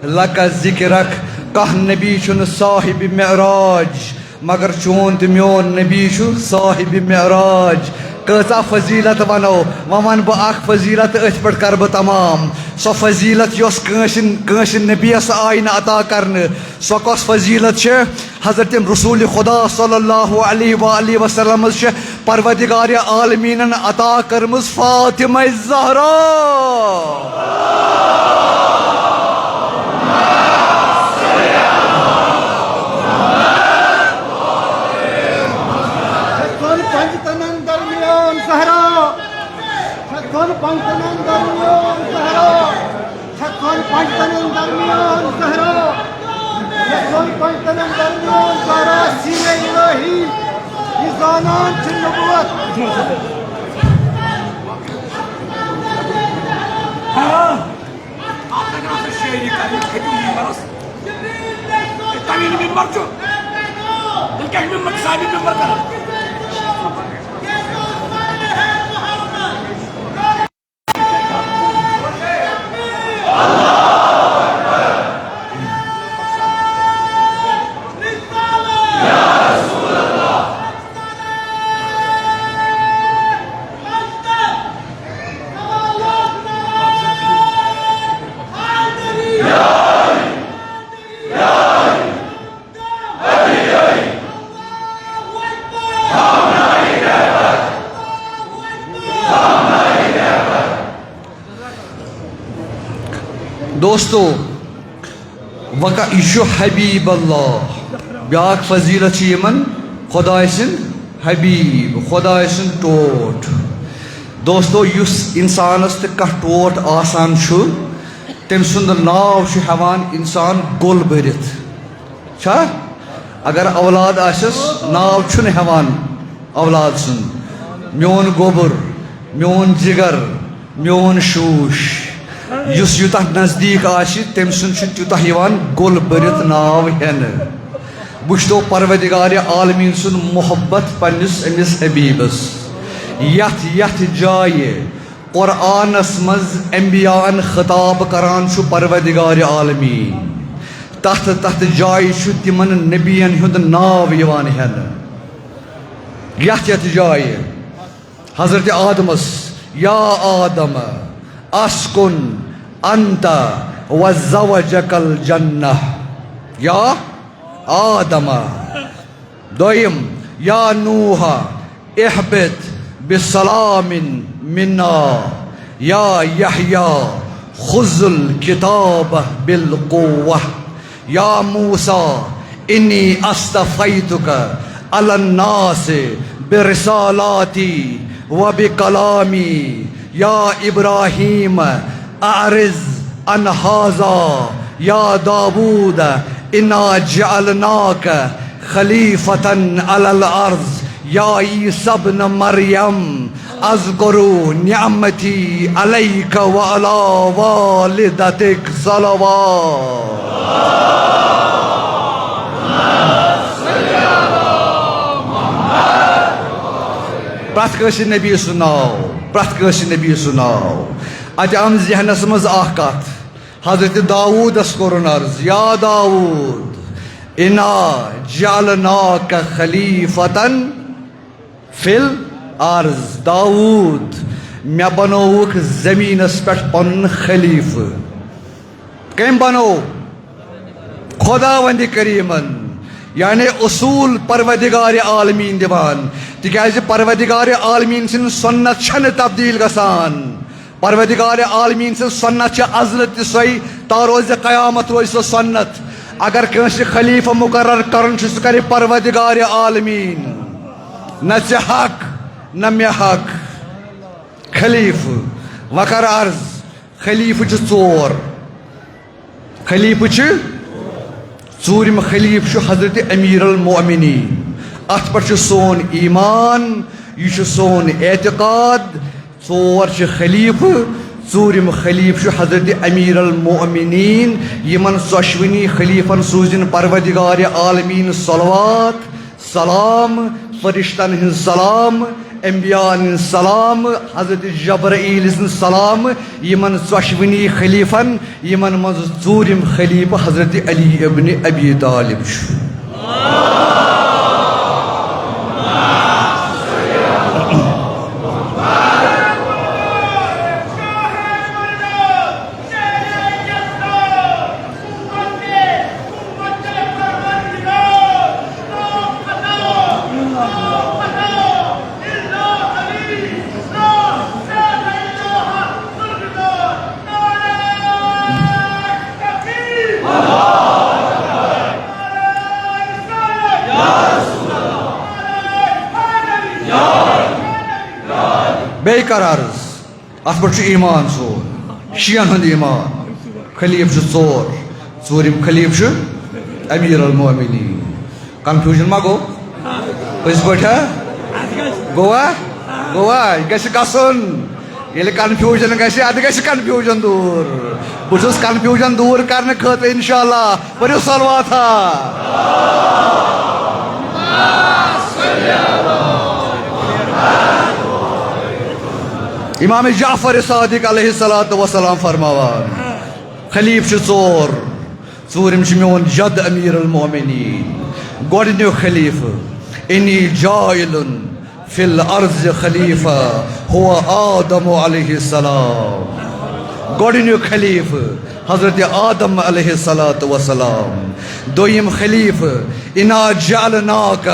لک ذکرک"۔ کانٛہہ نبی چھُنہٕ صاحب معراج، مگر چون تہٕ میون نبی چھُ صاحب معراج۔ کۭژاہ فضیلت ونو، وۄنۍ ونہٕ بہٕ اکھ فضیلت، أتھۍ پٮ۪ٹھ کرٕ بہٕ تمام۔ سۄ فضیلت یۄس کٲنٛسہِ، کٲنٛسہِ نبیَس آیہِ نہٕ عطا کرنہٕ، سۄ کۄس فضیلت چھِ؟ حضرت رسول خدا صلی اللہ علیہ وآلہ وسلم چھِ پروردگار عالمینن عطا کٔرمٕژ فاطمہ زہرا۔ چھےٚ دۄن پنجتنن درمیان زہرا، چھےٚ دۄن پنجتنن درمیان زہرا، چھےٚ دۄن پنجتنن درمیان زہرا، چھےٚ دۄن پنجتنن درمیان زہرا، سیرِ الہی، یہِ زانان چھِ نبوت۔ اَتھ اگر ہسا شٲعری کرنہِ کھٔتِو ممبرس، تیٚلہِ کمہِ ممبر چھُ؟ تیٚلہِ کیٛاہ چھُ ممبر صاحبِ ممبر کران؟ دوستو، وۄنۍ کا-، یہِ چھُ حبیب اللہ۔ بیٛاکھ فضیلت چھِ یِمن خۄداے سٕنٛدۍ حبیب، خۄداے سُنٛد ٹوٹھ۔ دوستو، یُس اِنسانس تہٕ کانٛہہ ٹوٹھ آسان چھُ، تٔمۍ سُنٛد ناو چھُ ہٮ۪وان اِنسان گوٚل بٔرِتھ۔ چھا؟ اگر اولاد آسٮ۪س، ناو چھُنہٕ ہٮ۪وان اولاد سُنٛد۔ میون گوٚبُر، میون جگر، میون شوٗش، یُس یوٗتاہ نزدیٖک آسہِ، تٔمۍ سُنٛد چھُ تیوٗتاہ یِوان گوٚل بٔرِتھ ناو ہٮ۪نہٕ۔ وٕچھتو پروردگار عالمیٖن سُنٛد محبت پننِس أمِس حبیٖبس۔ یتھ یتھ جایہِ قرآنس منٛز انبیاءن خطاب کران چھُ پروردگار عالمیٖن، تتھ تتھ جایہِ چھُ تِمن نبین ہُنٛد ناو یِوان ہٮ۪نہٕ۔ یتھ یتھ جایہِ حضرت آدمس، یا آدم اسکن انت و زوجک الجنہ، یا آدم۔ دوٚیِم، يا نوح، اهبط بسلام منا. يا يحيى، خذ الكتاب بالقوة. يا موسى، إني اصطفيتك على الناس برسالاتي وبكلامي. يا إبراهيم، أعرض عن هذا. يا داود، إنا جعلناك خليفة على الأرض. يا عيسى ابن مريم، اذكر نعمتي عليك وعلى والدتك. صلوات. پرٛٮ۪تھ کٲنٛسہِ نبی سُنٛد ناو، پرٛٮ۪تھ کٲنٛسہِ نبی سُنٛد ناو۔ اَتہِ آم ذہنس منٛز اکھ کتھ، حضرت داوودس کوٚرُن عرض، یا داوود، انا جعلناک خلیفتن فی الارض۔ داوود، مےٚ بنووُکھ زمینس پٮ۪ٹھ پنُن خلیفہٕ۔ کٔمۍ بنوو؟ خداوند کریمن۔ یعنی اصول پروردگار عالمین دِوان، تِکیازِ پروردگار عالمین سٕنٛز سنت چھنہٕ تبدیل گژھان۔ پروردگار عالمین سٕنٛز سنت چھِ ازلہٕ تہِ سۄے، تا روزِ قیامت روزِ سۄ سنت۔ اگر کٲنٛسہِ خلیفہ مقرر کرُن چھُ، سُہ کرِ پروردگار عالمین۔ نہ ژےٚ حق، نہ مےٚ حق۔ خلیفہٕ، وۄنۍ کر عرض، خلیفہٕ چھِ ژور۔ خلیفہٕ چھِ، ژوٗرِم خلیفہٕ چھُ حضرت امیر المؤمنین۔ اتھ پٮ۪ٹھ چھُ سون ایمان، یہِ چھُ سون اعتقاد۔ ژور چھِ خلیفہٕ، ژوٗرِم خلیفہٕ چھُ حضرت امیر المؤمنین۔ یِمن ژۄشوٕنی خلیفن سوٗزِن پروردگار عالمین صلوات، سلام، فرشتن ہٕنٛز سلام، انبیاءن ہٕنٛز سلام، حضرت جبرائیل سٕنٛز سلام، یِمن ژۄشوٕنی خلیفن، یِمن منٛز ژوٗرِم خلیفہٕ حضرت علی ابن ابی طالب چھُ۔ بیٚیہِ کر عرض، اتھ پٮ۪ٹھ چھُ ایمان سون، شیعن ہُنٛد ایمان۔ خلیفہٕ چھُ ژور، ژوٗرِم خلیفہٕ چھُ امیر المومنین۔ کنفیوژن ما گوٚو؟ پٔزۍ پٲٹھۍ ہا؟ گوٚوا؟ گوٚوا؟ یہِ گژھِ گژھُن۔ ییٚلہِ کنفیوژن گژھِ، ادٕ گژھِ کنفیوژن دوٗر۔ بہٕ چھُس کنفیوژن دوٗر کرنہٕ خٲطرٕ انشاءاللہ۔ پٔرِو صلوات ہا۔ امام جعفر صادق علیہ الصلوۃ والسلام فرماوان، خلیفہٕ چھِ ژور، ژوٗرِم چھُ میون جد امیر المومنین، گۄڈٕنیُک خلیفہٕ، انی جاعل فی الارض خلیفہ، هو آدم علیہ السلام۔ گۄڈٕنیُک خلیفہٕ حضرت آدم علیہ الصلوۃ والسلام۔ دوٚیِم خلیفہٕ، انا جعلناک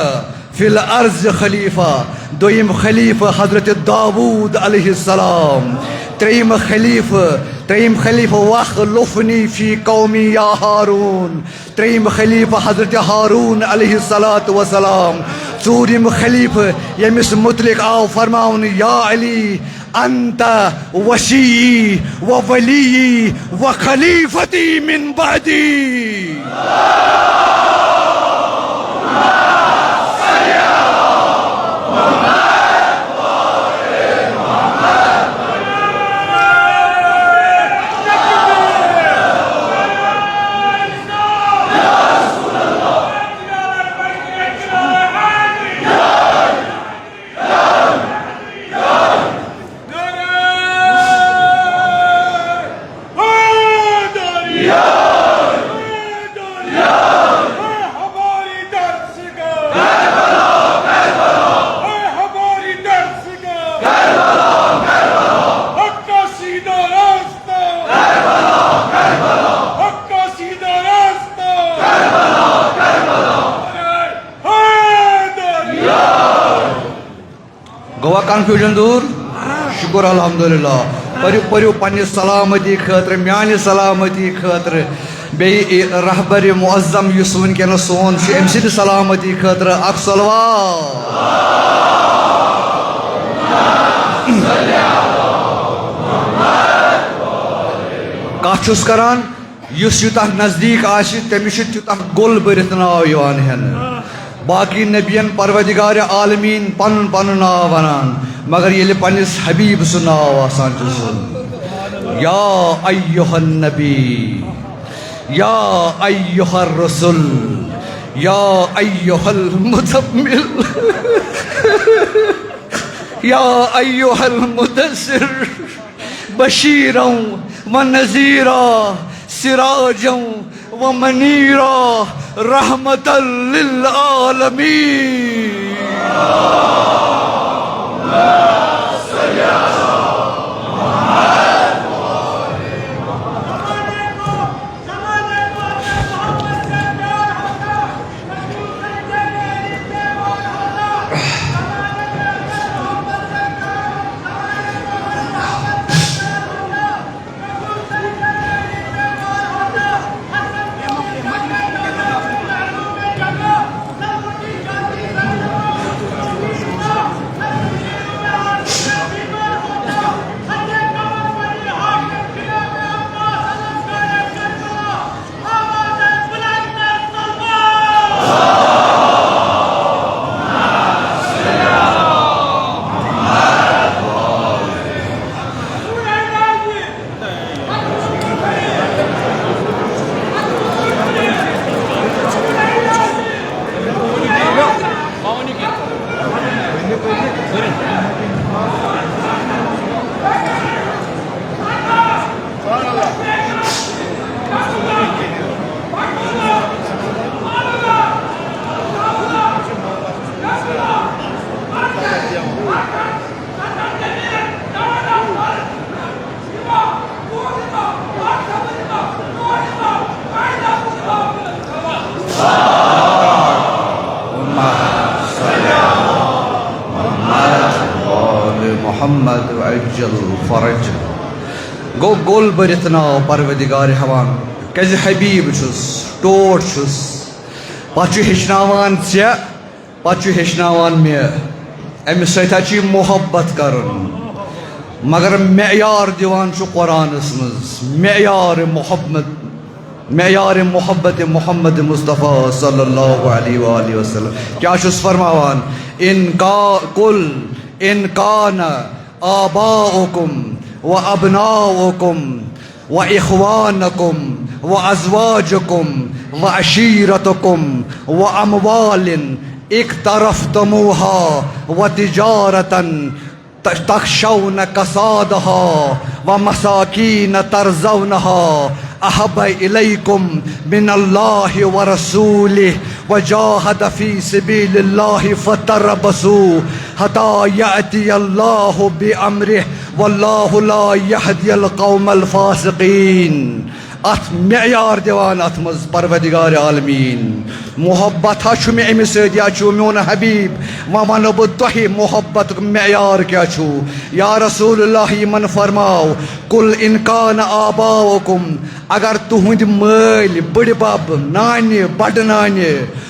فی الارض خلیفہ، دوٚیِم خلیفہٕ حضرت داوود علیہ السلام۔ ترٛیٚیِم خلیفہٕ، ترٛیٚیِم خلیفہٕ، واخلفنی فی قومی یا ہارون۔ ترٛیٚیِم خلیفہٕ حضرت ہارون علیہ الصلوۃ والسلام۔ ژوٗرِم خلیفہٕ، ییٚمِس متعلق آو فرماونہٕ، یا علی، انت وصی و ولی و خلیفتی من بعدی۔ جندور، شکر الحمدللہ۔ پٔرِو، پٔرِو پننہِ سلامتی خٲطرٕ، میانہِ سلامتی خٲطرٕ، بیٚیہِ رہبر معظم یُس وٕنکیٚنَس سون چھُ، أمۍ سٕنٛدِ سلامتی خٲطرٕ اکھ صلوات۔ کتھ چھُس کران؟ یُس یوٗتاہ نزدیٖک آسہِ، تٔمِس چھُ تیوٗتاہ گوٚل بٔرِتھ ناو یِوان ہٮ۪نہٕ۔ باقی نبیَن پروردگار عالمیٖن پنُن پنُن ناو وَنان، مگر ییٚلہِ پننِس حبیب سُنٛد ناو آسان چھُ سُہ، یا ایہا النبی، یا ایہا الرسول، یا ایہا المزمل، یا ایہا المدثر، بشیرا و نذیرا، سراجا و منیرا، رحمتا للعالمین۔ آل محمد عجل فرج۔ گوٚو گوٚل بٔرِتھ ناو پروردگار ہٮ۪وان، کیٛازِ حبیب چھُس، ٹوٹھ چھُس۔ پتہٕ چھُ ہیٚچھناوان ژےٚ، پتہٕ چھُ ہیٚچھناوان مےٚ۔ أمِس سۭتۍ حظ چھُ یہِ محبت کرُن، مگر معیار دِوان چھُ قرآنس منٛز، معیار محبت، معیار محبت محمد مصطفیٰ صلی اللہ علیہ وآلہ وسلم۔ کیٛاہ چھُس فرماوان؟ ان کا، قل ان کان آباؤکم و ابناؤکم و اخوانکم و ازواجکم و عشیرتکم و اموال اقترفتموها و تجارتا تخشون کسادها و مساکین ترضونها احب الیکم من اللہ و رسولہ و جاہد فی سبیل اللہ فتربصوا حتی یأتی اللہ بامرہ واللہ لا یہدی القوم الفاسقین۔ اتھ معیار دِوان اتھ منٛز پروردگار عالمین۔ محبت ہا چھُ مےٚ أمِس سۭتۍ، یا چھُ میون حبیب۔ وۄنۍ ونہٕ بہٕ تۄہہِ محبتُک معیار کیٛاہ چھُ۔ یا رسول اللہ، یِمن فرماو، قل ان کان آباؤکم، اگر تُہنٛدۍ مٲلۍ، بٕڈبب، نانہِ، بڈٕ نانہِ،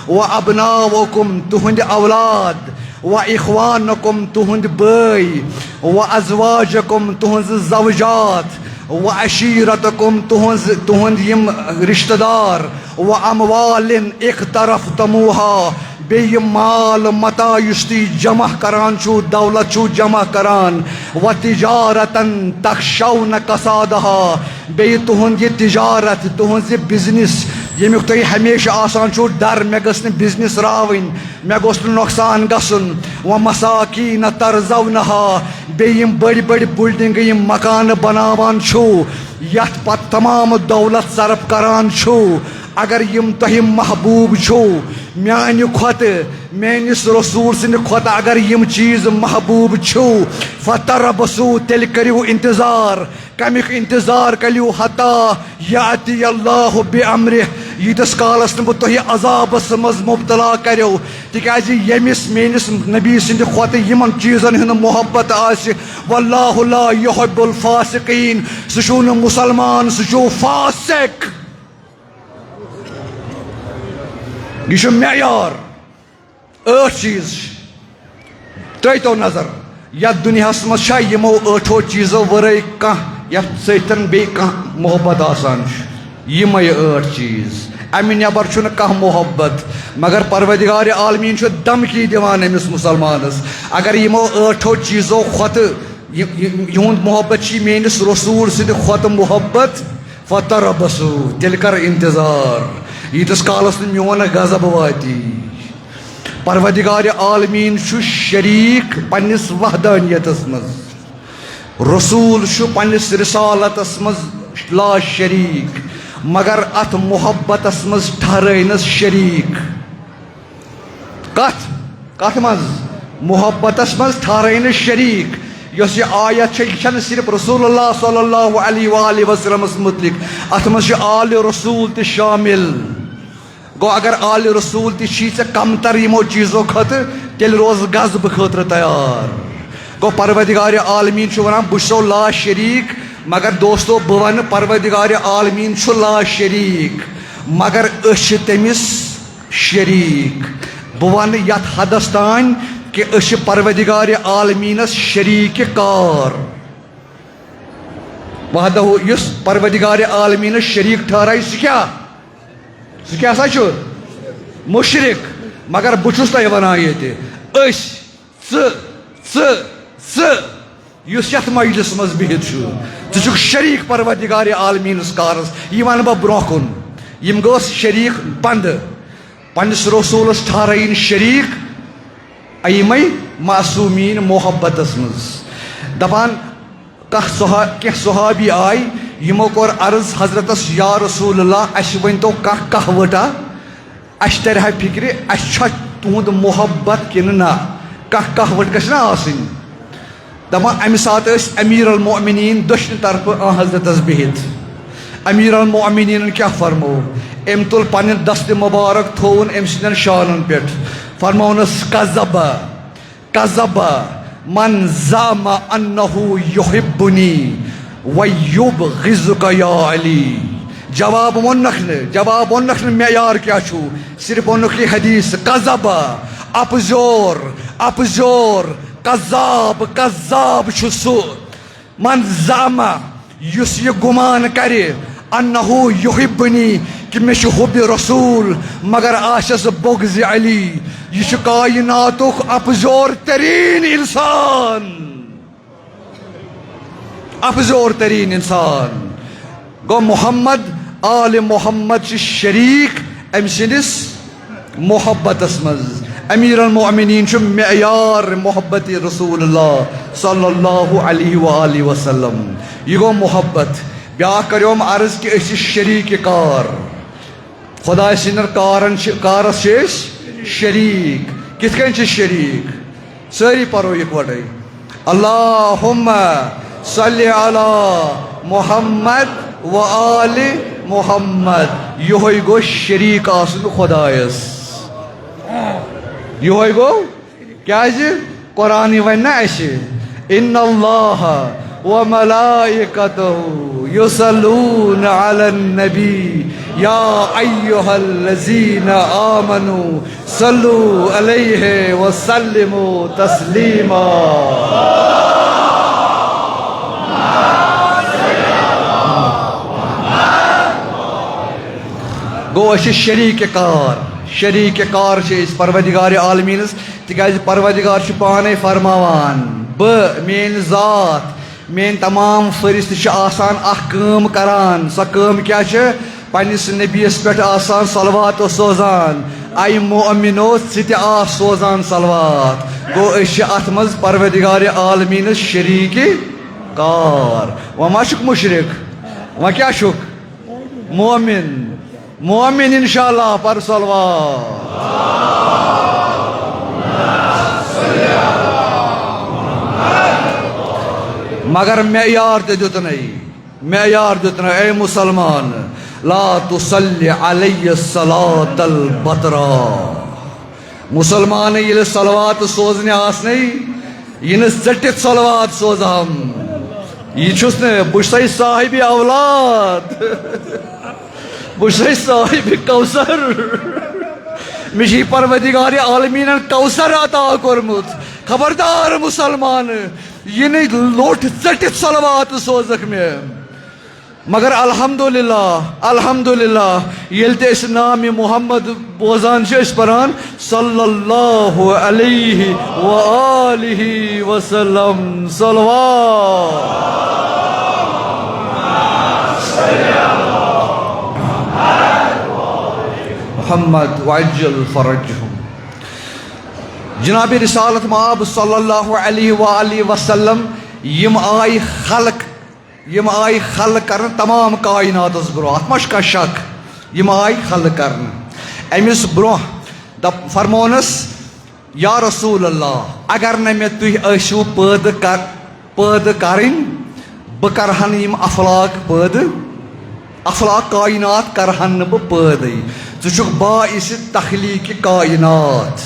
و ابناؤکم، تُہنٛدۍ اولاد، و اخوانکم، تُہنٛدۍ بٲے، و ازواجکم، تُہنٛزٕ زوجات، و عشیرتکم، تُہنٛز، تُہنٛد یِم رشتہٕ دار، و اموال اقترفتموها، بیٚیہِ یہِ مال متاع یُس تُہۍ جمع کران چھُو، دولت چھُو جمع کران، و تجارتا تخشون کسادها، بیٚیہِ تُہُنٛد یہِ تجارت، تُہٕنٛز یہِ بزنس، ییٚمیُک تُہۍ ہمیشہِ آسان چھُو ڈر، مےٚ گٔژھ نہٕ بزنس راوٕنۍ، مےٚ گوٚژھ نہٕ نۄقصان گژھُن۔ و مساکین ترضونها، بیٚیہِ یِم بٔڑۍ بٔڑۍ بلڈنگہٕ، یِم مکانہٕ بناوان چھُو، یتھ پتہٕ تمام دولت صرف کران چھُو، اگر یِم تۄہہِ محبوب چھُو، میانہِ کھۄتہٕ، میٲنِس رسول سٕنٛدِ کھۄتہٕ اگر یِم چیٖز محبوب چھِو، فتربصوا، تیٚلہِ کٔرِو انتظار۔ کمیُک انتظار کٔرِو؟ حتی یأتی اللہ بامرہ، ییٖتِس کالس نہٕ بہٕ تۄہہِ عذابس منٛز مُبتلا کریو، تِکیازِ ییٚمِس میٲنِس نبی سٕنٛدِ کھۄتہٕ یِمن چیٖزن ہُنٛد محبت آسہِ، واللہ لا یحب الفاسقین، سُہ چھُو نہٕ مُسلمان، سُہ چھُو فاسق۔ یہِ چھُ معیار۔ ٲٹھ چیٖز چھِ۔ ترٛٲیتو نظر، یَتھ دُنیاہَس منٛز چھا یِمو ٲٹھو چیٖزو ورٲے کانٛہہ، یَتھ سۭتۍ بیٚیہِ کانٛہہ محبت آسان چھُ؟ یِمَے ٲٹھ چیٖز، اَمہِ نٮ۪بر چھُنہٕ کانٛہہ محبت۔ مگر پروردگار عالمیٖن چھُ دھمکی دِوان أمِس مُسلمانَس، اگر یِمو ٲٹھو چیٖزو کھۄتہٕ یہِ، یہِ، یِہُنٛد محبت چھِ میٛٲنِس رسول سٕنٛدِ کھۄتہٕ محبت، فتربصوا، تیٚلہِ کر انتظار، ییٖتِس کالس نہٕ میون غضب واتی۔ پروردگار عالمیٖن چھُ شریٖک پننِس وحدانیتس منٛز، رسول چھُ پننِس رسالتس منٛز لا شریٖک، مگر اتھ محبتس منٛز ٹھہرٲینس شریٖک۔ کتھ؟ کتھ منٛز؟ محبتس منٛز ٹھہرٲینس شریٖک۔ یۄس یہِ آیت چھےٚ، یہِ چھنہٕ صرف رسول اللہ صلی اللہ علیہ وآلہ وسلمس متعلق، اتھ منٛز چھُ آل رسول تہِ شامل۔ گوٚو، اگر آل رسول تہِ چھی ژےٚ کمتر یِمو چیٖزو کھۄتہٕ، تیٚلہِ روز غضبہٕ خٲطرٕ تیار۔ گوٚو، پروردگار عالمیٖن چھُ ونان، بہٕ چھُسو لا شریٖک، مگر دوستو، بہٕ ونہٕ، پروردگار عالمیٖن چھُ لا شریٖک، مگر أسۍ چھِ تٔمِس شریٖک۔ بہٕ ونہٕ یتھ حدس تام کہِ أسۍ چھِ پروردگار عالمیٖنس شریٖک کار۔ وحدہ، یُس پروردگار عالمیٖنس شریٖک ٹھہرایہِ، سُہ کیٛاہ؟ سُہ کیٛاہ سا چھُ؟ مُشرِک۔ مگر بہٕ چھُس تۄہہِ ونان ییٚتہِ، أسۍ، ژٕ، ژٕ، ژٕ، یُس یتھ مجلس منٛز بِہِتھ چھُ، ژٕ چھُکھ شریٖک پروردگار عالمیٖنس کارس۔ یہِ ونہٕ بہٕ برونٛہہ کُن۔ یِم گٔژھ شریٖک بنٛدٕ۔ پننِس رسولس ٹھہرٲیِن شریٖک، یِمے معصومیٖن محبتس منٛز۔ دپان، کانٛہہ صحا-، کینٛہہ صحابی آے، یِمو کوٚر عرض حضرتس، یا رسول اللہ، اسہِ ؤنۍتو کانٛہہ کہوٹا، اسہِ ترِ ہا فکرِ، اسہِ چھا تُہُنٛد محبت کِنہٕ نہ؟ کانٛہہ کہوٹ گژھِ نہ آسٕنۍ۔ دپان، امہِ ساتہٕ ٲسۍ امیر المؤمنین دٔچھنہِ طرفہٕ آن حضرتس بِہِتھ۔ امیر المؤمنینن کیٛاہ فرموو؟ أمۍ تُل پنٕنۍ دستِ مبارک، تھووُن أمۍ سٕنٛدٮ۪ن شانن پٮ۪ٹھ، فرموونس، کذب، کذب من زعم انہ یحبنی ویبغضک یا علی۔ جواب ووٚنکھ نہٕ، جواب ووٚنکھ نہٕ معیار کیٛاہ چھُ، صرف ووٚنُکھ یہِ حدیث، کذب، اپزور، اپزور، کذاب، کذاب چھُ سُہ۔ من زعم، یُس یہِ گُمان کرِ، انہ یحبنی، کہِ مےٚ چھُ حب رسول، مگر آسٮ۪س بغض علی، یہِ چھُ کائناتُک اپزور تریٖن انسان۔ افزور ترین انسان۔ گو محمد، آل محمد چھ شریک أمۍ سٕنٛدِس محبتس منٛز۔ امیر المؤمنین چھ معیار محبت رسول اللہ صلی اللہ علیہ و آلہ وسلم۔ یہ گو محبت۔ بیاکھ کریوم عرض کہ أسۍ چھ شریک کار۔ خدای سٕنٛدٮ۪ن کارن چھِ، کارس چھِ أسۍ شریٖک۔ کِتھ کٔنۍ چھِ شریٖک؟ سٲری پرو یِکوٹے۔ اللہم صل علی محمد و آل محمد۔ یہوے گوٚو شریٖک آسُن خدایس۔ یہوے گوٚو کیازِ؟ قرآنٕے ونہِ نا اسہِ، ان اللہ و ملائکتہ یصلون علی النبی یا ایھا الذین آمنوا صلوا علیہ وسلموا تسلیما۔ گوٚو، أسۍ چھِ شریٖک کار، شریٖک کار چھِ أسۍ پروردگار عالمیٖنس، تِکیازِ پروردگار چھُ پانے فرماوان، بہٕ، میٲنۍ ذات، میٲنۍ تمام فرشتہٕ چھِ آسان اکھ کٲم کران۔ سۄ کٲم کیٛاہ چھِ؟ پننِس نبیَس پٮ۪ٹھ آسان صلوات سوزان۔ اے مؤمنو، ژٕ تہِ آس سوزان صلوات۔ گوٚو، أسۍ چھِ اتھ منٛز پروردگار عالمیٖنس شریٖک کار۔ وۄنۍ ما چھُکھ مُشرِک؟ وۄنۍ کیٛاہ چھُکھ؟ مومن، مومن انشاءاللہ، پر صلوات۔ مگر معیار تہِ دیُتنَے، معیار دیُتنَے، اے مسلمان، لا تصلی علی صلاة البترا۔ مسلمان ییٚلہِ صلوات سوزنہِ آسنے، یہِ نہٕ ژٔٹِتھ صلوات سوزہم۔ یہِ چھُس نہٕ، بہٕ چھُسے صاحب اولاد۔ بہٕ چھُسے صاحب کوثر۔ مےٚ چھُ یہِ پروردگار عالمیٖنن کوثر عطا کوٚرمُت۔ خبردار مسلمان، یہِ نہٕ لوٚٹھ ژٔٹِتھ صلوات سوزکھ مےٚ۔ مگر الحمدللہ، الحمدللہ، ییٚلہِ تہِ أسۍ نام محمد بوزان چھِ، أسۍ پران صلی اللہ علیہ و آلہ وسلم صلوات۔ محمد وعجل فرجهم۔ جناب رسالت مآب صلی اللہ علیہ و آلہ وسلم، یِم آیہِ خلق یِم آیہِ خلق کرنہٕ تمام کائناتس برونٛہہ، اتھ ما چھُ کانٛہہ شک؟ یِم آیہِ خلق کرنہٕ أمِس برونٛہہ۔ دپ-، فرمونس، یا رسول اللہ، اگر نہٕ مےٚ تُہۍ ٲسِو پٲدٕ کر-، پٲدٕ کرٕنۍ، بہٕ کرہن یِم افلاک پٲدٕ، افلاک کائنات کرہن نہٕ بہٕ پٲدٕے۔ ژٕ چھُکھ باعث تخلیق کائنات۔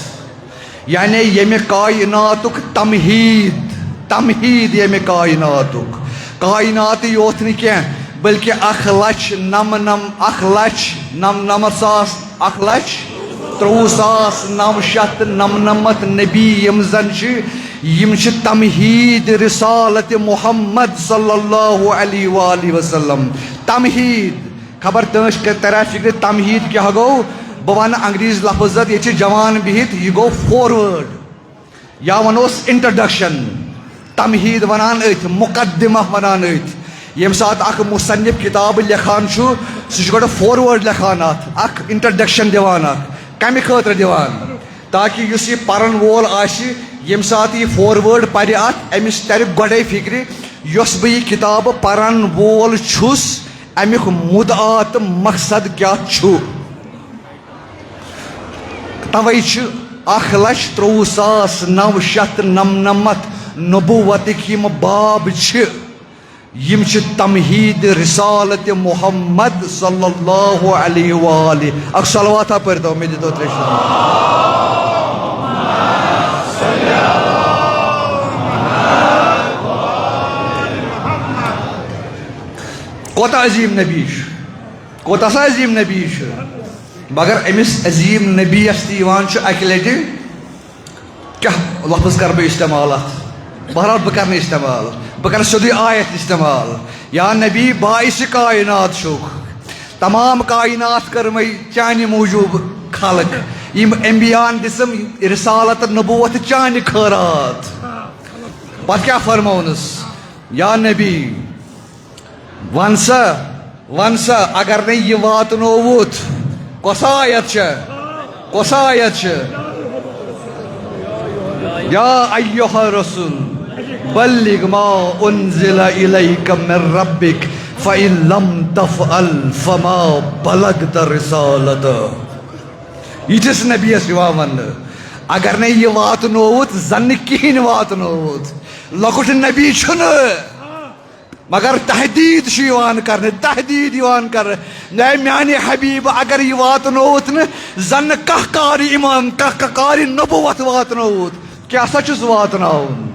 یعنی ییٚمہِ کائناتُک تمہیٖد، تمہیٖد ییٚمہِ کائناتُک۔ کائناتٕے یوت نہٕ کینٛہہ، بلکہِ اکھ لچھ نم نم، اکھ لچھ نمنمتھ ساس، اکھ لچھ ترٛوٚوُہ ساس نو شیٚتھ تہٕ نمنمتھ نبی یِم زن چھِ، یِم چھِ تمہیٖد رسالت محمد صلی اللہ علیہ وآلہ وسلم۔ تمہیٖد۔ خبر تُہنٛز کہِ ترِ فکرِ تمہیٖد کیٛاہ گوٚو؟ بہٕ ونہٕ انگریزی لفظ زد، ییٚتہِ چھِ جوان بِہِتھ، یہِ گوٚو forward۔ یا ونوس introduction، تمہیٖد ونان أتھۍ، مقدمہ ونان أتھۍ۔ ییٚمہِ ساتہٕ اکھ مصنف کتاب لیکھان چھُ، سُہ چھُ گۄڈٕ forward لیکھان اتھ، اکھ introduction دِوان اتھ۔ کمہِ خٲطرٕ دِوان؟ تاکہ یُس یہِ پرن وول آسہِ، ییٚمہِ ساتہٕ یہِ forward پرِ اتھ، أمِس ترِ گۄڈے فکرِ، یۄس بہٕ یہِ کتاب پرن وول چھُس، امیُک مدعا تہٕ مقصد کیٛاہ چھُ۔ توے چھِ اکھ لچھ ترٛوٚوُہ ساس نو شیٚتھ نمنمتھ نبوتٕکۍ یِم باب چھِ، یِم چھِ تمہیٖد رسالت محمد صلی اللہ علیہ وآلہ۔ اکھ صلواتہ پٔرۍتو، مےٚ دِتو ترٛےٚ شعر۔ کوتاہ عظیٖم نبی چھُ، کوتاہ سا عظیٖم نبی چھُ۔ مگر أمِس عظیٖم نبیَس تہِ یِوان چھُ اَکہِ لَٹہِ، کیٛاہ لفظ کَرٕ بہٕ استعمال اَتھ؟ بہرحال، بہٕ کَرٕ نہٕ استعمال، بہٕ کَرٕ سیوٚدُے آیت استعمال۔ یا نبی، باعث کائنات چھُکھ، تمام کائنات کٔرمَے چانہِ موٗجوٗب خلق۔ یِم انبیاہن دِژٕم رسالت نبوت چانہِ خٲرات۔ پتہٕ کیٛاہ فرموونَس؟ یا نبی، وَن سا، وَن سا، اگر نے یہِ واتنووُتھ، کۄس آیت چھےٚ؟ کۄس آیت چھےٚ؟ یا ایھا الرسول، بلغ ما انزل الیک من ربک، فإن لم تفعل فما بلغت رسالتہ۔ یِتھِس نبیَس یِوان وَننہٕ، اگر نے یہِ واتنووُتھ، زَن نہٕ کِہیٖنۍ واتنووُتھ۔ لۄکُٹ نبی چھُنہٕ۔ مگر تحدیٖد چھُ یِوان کرنہٕ، تحدیٖد یِوان کرنہٕ۔ اے میانہِ حبیٖب، اگر یہِ واتنووُتھ نہٕ، زن نہٕ کانٛہہ کار ایمان، کانٛہہ، کانٛہہ کار نبوت واتنووُتھ۔ کیٛاہ سا چھُس واتناوُن؟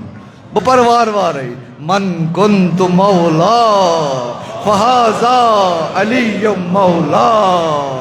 بہٕ پرٕ وارٕ وارَے۔ من کنت مولا فہذا علی مولا۔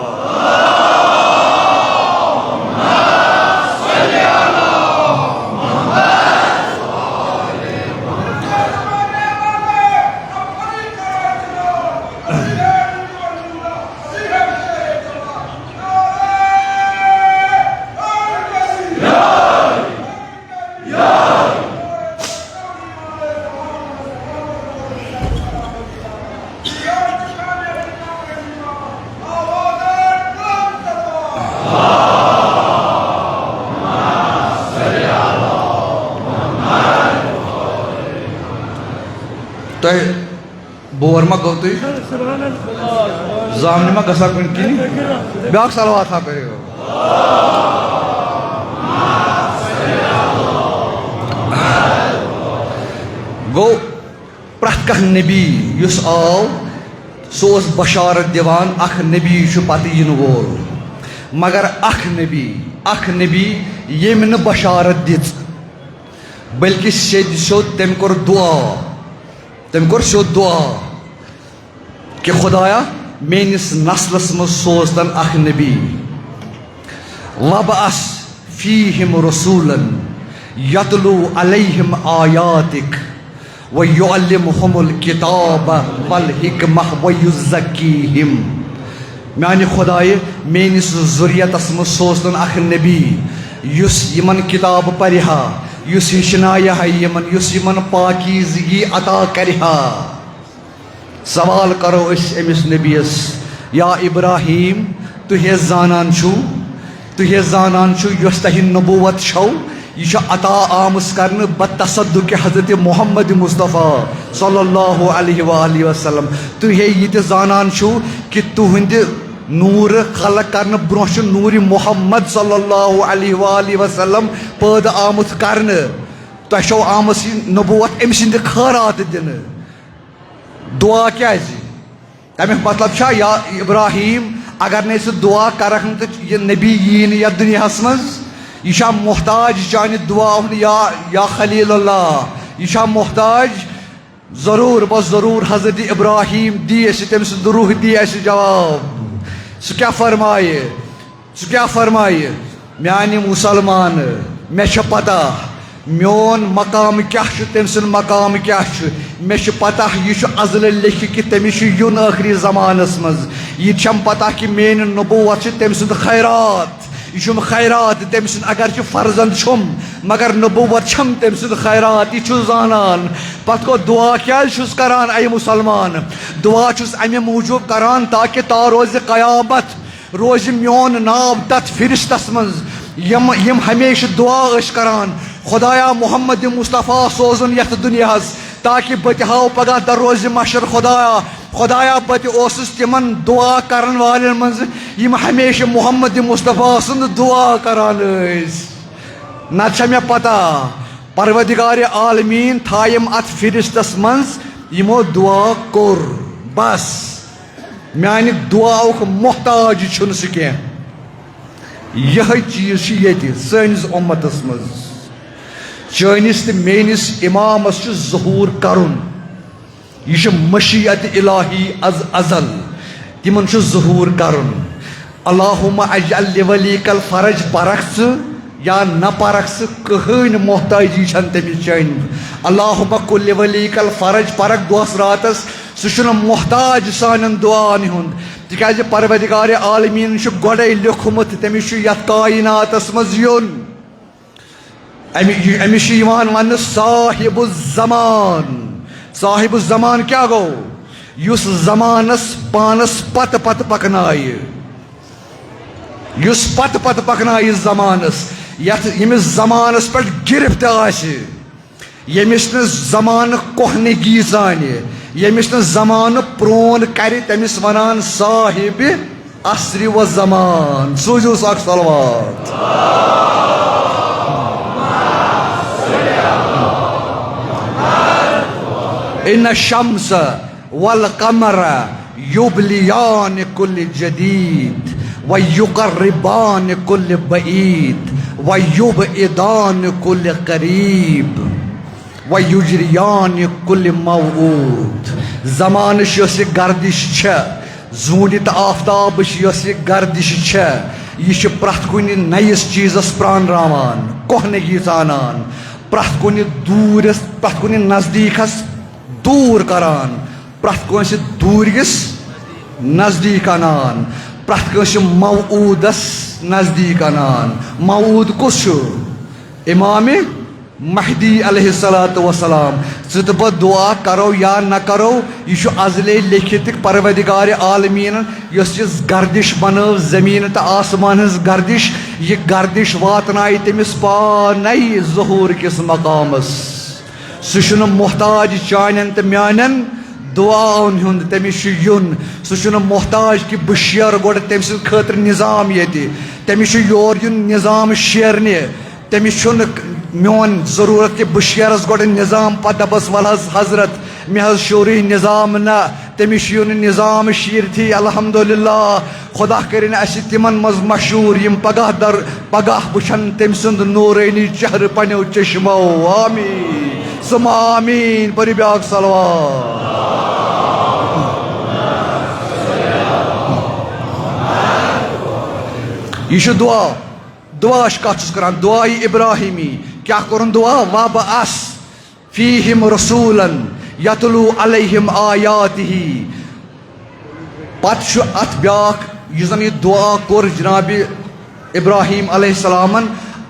تۄہہِ بور ما گوٚو تُہۍ؟ زامنہِ ما گژھان کُنہِ کِنہِ؟ بیٛاکھ صلوات ہا پٔرِو۔ گوٚو، پرٛٮ۪تھ کانٛہہ نبی یُس آو، سُہ اوس بشارت دِوان، اکھ نبی چھُ پتہٕ یِنہٕ وول۔ مگر اکھ نبی، اکھ نبی ییٚمۍ نہٕ بشارت دِژ، بلکہِ سیٚدِ سیوٚد تٔمۍ کوٚر دُعا۔ تٔمۍ کوٚر سیوٚد دُعا کہِ خدایا، میٲنِس نسلس منٛز سوز تن اکھ نبی۔ وَابْعَثْ فِيهِمْ رَسُولًا يَتْلُو عَلَيْهِمْ آيَاتِكَ وَيُعَلِّمُهُمُ الْكِتَابَ وَالْحِكْمَةَ وَيُزَكِّيهِمْ۔ میانہِ خدایہِ، میٲنِس ذُریَتَس منٛز سوز تن اکھ نبی، یُس یِمن کِتاب پَرِ ہا، یُس ہیٚچھنایہِ ہا یِمن، یُس یِمن پاکیزگی عطا کَرِ ہا۔ سوال کرو أسۍ أمِس نبیَس، یا ابراہیم، تُہۍ ہے زانان چھِو، تُہۍ ہے زانان چھِو، یۄس تۄہہِ نبوت چھو، یہِ چھِ عطا آمٕژ کرنہٕ بتصدق حضرت محمد مصطفیٰ صلی اللہ علیہ وآلہ وسلم۔ تُہۍ ہے یہِ تہِ زانان چھِو کہِ تُہنٛدِ نوٗرٕ خلق کرنہٕ برونٛہہ چھُ نوٗرِ محمد صلی اللہ علیہ وآلہ وسلم پٲدٕ آمُت کرنہٕ۔ تۄہہِ چھو آمٕژ یہِ نبوت أمۍ سٕنٛدِ خٲراتہٕ دِنہٕ۔ دُعا کیازِ؟ تَمیُک مطلب چھا، یا ابراہیم، اگر نَے ژٕ دُعا کَرَکھ نہٕ تہٕ یہِ نبی یی نہٕ یَتھ دُنیاہَس منٛز؟ یہِ چھا محتاج چانہِ دُعا ہُنٛد، یا، یا خلیل اللہ؟ یہِ چھا محتاج؟ ضروٗر، بس ضروٗر، حضرت ابراہیم دی اَسہِ، تٔمۍ سُنٛد روح دی اَسہِ جواب۔ سُہ کیٛاہ فرمایہِ؟ سُہ کیٛاہ فرمایہِ؟ میانہِ مسلمان، مےٚ چھےٚ پتہ میون مقام کیٛاہ چھُ، تٔمۍ سُنٛد مقام کیٛاہ چھُ۔ مےٚ چھِ پتہ یہِ چھُ ازلہٕ لیکھِتھ کہِ تٔمِس چھُ یُن ٲخری زمانس منٛز۔ یہِ تہِ چھَم پتہ کہِ میٲنۍ نبوت چھِ تٔمۍ سُنٛد خیرات۔ یہِ چھُم خیرات تٔمۍ سُنٛد، اگر چھُ فرزند چھُم، مگر نبوت چھَم تٔمۍ سُنٛد خیرات۔ یہِ چھُ زانان۔ پتہٕ گوٚو، دُعا کیٛازِ چھُس کران، اے مسلمان؟ دُعا چھُس امہِ موٗجوٗب کران تاکہِ تا روزِ قیامت۔ روزِ میون ناو تتھ فہرستس منٛز، یِم، یِم ہمیشہِ دُعا ٲسۍ کران، خدایا، محمد مصطفیٰ سوزُن یتھ دُنیاہس، تاکہِ بہٕ تہِ ہاو پگاہ دروازِ محشر، خدایا، خدایا، بہٕ تہِ اوسُس تِمن دُعا کرن والٮ۪ن منٛز، یِم ہمیشہِ محمد مصطفیٰ سُنٛد دُعا کران ٲسۍ۔ نتہٕ چھےٚ مےٚ پتہ، پروردگار عالمیٖن تھایَم اتھ فہرستس منٛز، یِمو دُعا کوٚر۔ بس۔ میانہِ دُعاہُک محتاج چھُنہٕ سُہ کینٛہہ۔ یِہوٚے چیٖز چھُ ییٚتہِ سٲنِس اُمتس منٛز۔ چٲنِس تہٕ میٲنِس اِمامس چھُ ظہوٗر کرُن۔ یہِ چھُ مشیت الٰہی از ازل۔ تِمن چھُ ظہوٗر کرُن۔ اللہم اجعل لولیک الفرج، پرکھ ژٕ یا نہ پرکھ ژٕ، کٕہٕنۍ محتاجی چھنہٕ تٔمِس چٲنۍ۔ اللہم کُل لولیک الفرج، پرکھ دۄہس راتس، سُہ چھُنہٕ محتاج سانٮ۪ن دُعاہن ہُنٛد، تِکیازِ پروردگار عالمیٖن چھُ گۄڈے لیوٚکھمُت، تٔمِس چھُ یتھ کائناتس منٛز یُن۔ أمِس چھُ یِوان وننہٕ صاحب الزمان۔ صاحب الزمان کیٛاہ گوٚو؟ یُس زمانس پانس پتہٕ پتہٕ پکنایہِ، یُس پتہٕ پتہٕ پکنایہِ زمانس، یتھ، ییٚمِس زمانس پٮ۪ٹھ گرفت آسہِ، ییٚمِس نہٕ زمانہٕ کۄہنگی زانہِ، ییٚمِس نہٕ زمانہٕ پرون کرِ، تٔمِس ونان صاحب عصر و زمان۔ سوٗزِوس اکھ صلوات۔ ان الشمس والقمر یبلیان کل جدید و یقربان کل بعید و یبعدان کل قریب و یجریان کل موعود۔ زمانٕچ یۄس یہِ گردش چھےٚ، زوٗنہِ تہٕ آفتابٕچ یۄس یہِ گردش چھےٚ، یہِ چھِ پرٛٮ۪تھ کُنہِ نٔیِس چیٖزس پرٛانراوان، کۄہنگی ژانان، پرٛٮ۪تھ کُنہِ دوٗرِس، پرٛٮ۪تھ کُنہِ نزدیٖکس دوٗر کران، پرٛٮ۪تھ کٲنٛسہِ دوٗرِس نزدیٖک انان، پرٛٮ۪تھ کٲنٛسہِ موعوٗدس نزدیٖک انان۔ موعوٗد کُس چھُ؟ امام مہدی علیہ الصلوۃ والسلام۔ ژٕ تہٕ بہٕ دُعا کرو یا نہ کرو، یہِ چھُ ازلے لیکھِتھ پروردگار عالمیٖنن، یۄس یہِ گردش بنٲو، زمین تہٕ آسمان ہٕنٛز گردش، یہِ گردش واتنایہِ تٔمِس پانے ظہوٗر کِس مقامس۔ سُہ چھُنہٕ محتاج چانٮ۪ن تہٕ میانٮ۪ن دُعاہن ہُنٛد، تٔمِس چھُ یُن۔ سُہ چھُنہٕ محتاج کہِ بہٕ شیرٕ گۄڈٕ تٔمۍ سٕنٛدِ خٲطرٕ نظام ییٚتہِ۔ تٔمِس چھُ یور یُن نظام شیرنہِ۔ تٔمِس چھُنہٕ میون ضروٗرت کہِ بہٕ شیرس گۄڈٕ نظام، پتہٕ دپس، ول حظ حضرت، مےٚ حظ شوٗرٕے نظام نہ، تٔمِس چھُ یُن نظام شیٖرتھٕے۔ الحمدللہ، خۄدا کٔرِنۍ اَسہِ تِمن منٛز مشہوٗر، یِم پگاہ در پگاہ وٕچھن تٔمۍ سُنٛد نوٗرٲنی چہرٕ پنٛنیو چشمو۔ آمیٖن ثم آمیٖن۔ پٔرِو بیٛاکھ صلوات۔ یہِ چھُ دُعا۔ دُعاہٕچ کتھ چھُس کران، دُعایہِ ابراہیمی۔ کیٛاہ کوٚرُن دُعا؟ وَبَعَثْ فِيهِمْ رَسُولًا يَتْلُو عَلَيْهِمْ آيَاتِهِ۔ پتہٕ چھُ اتھ بیٛاکھ، یُس زن یہِ دُعا کوٚر جناب ابراہیم علیہ السلامن،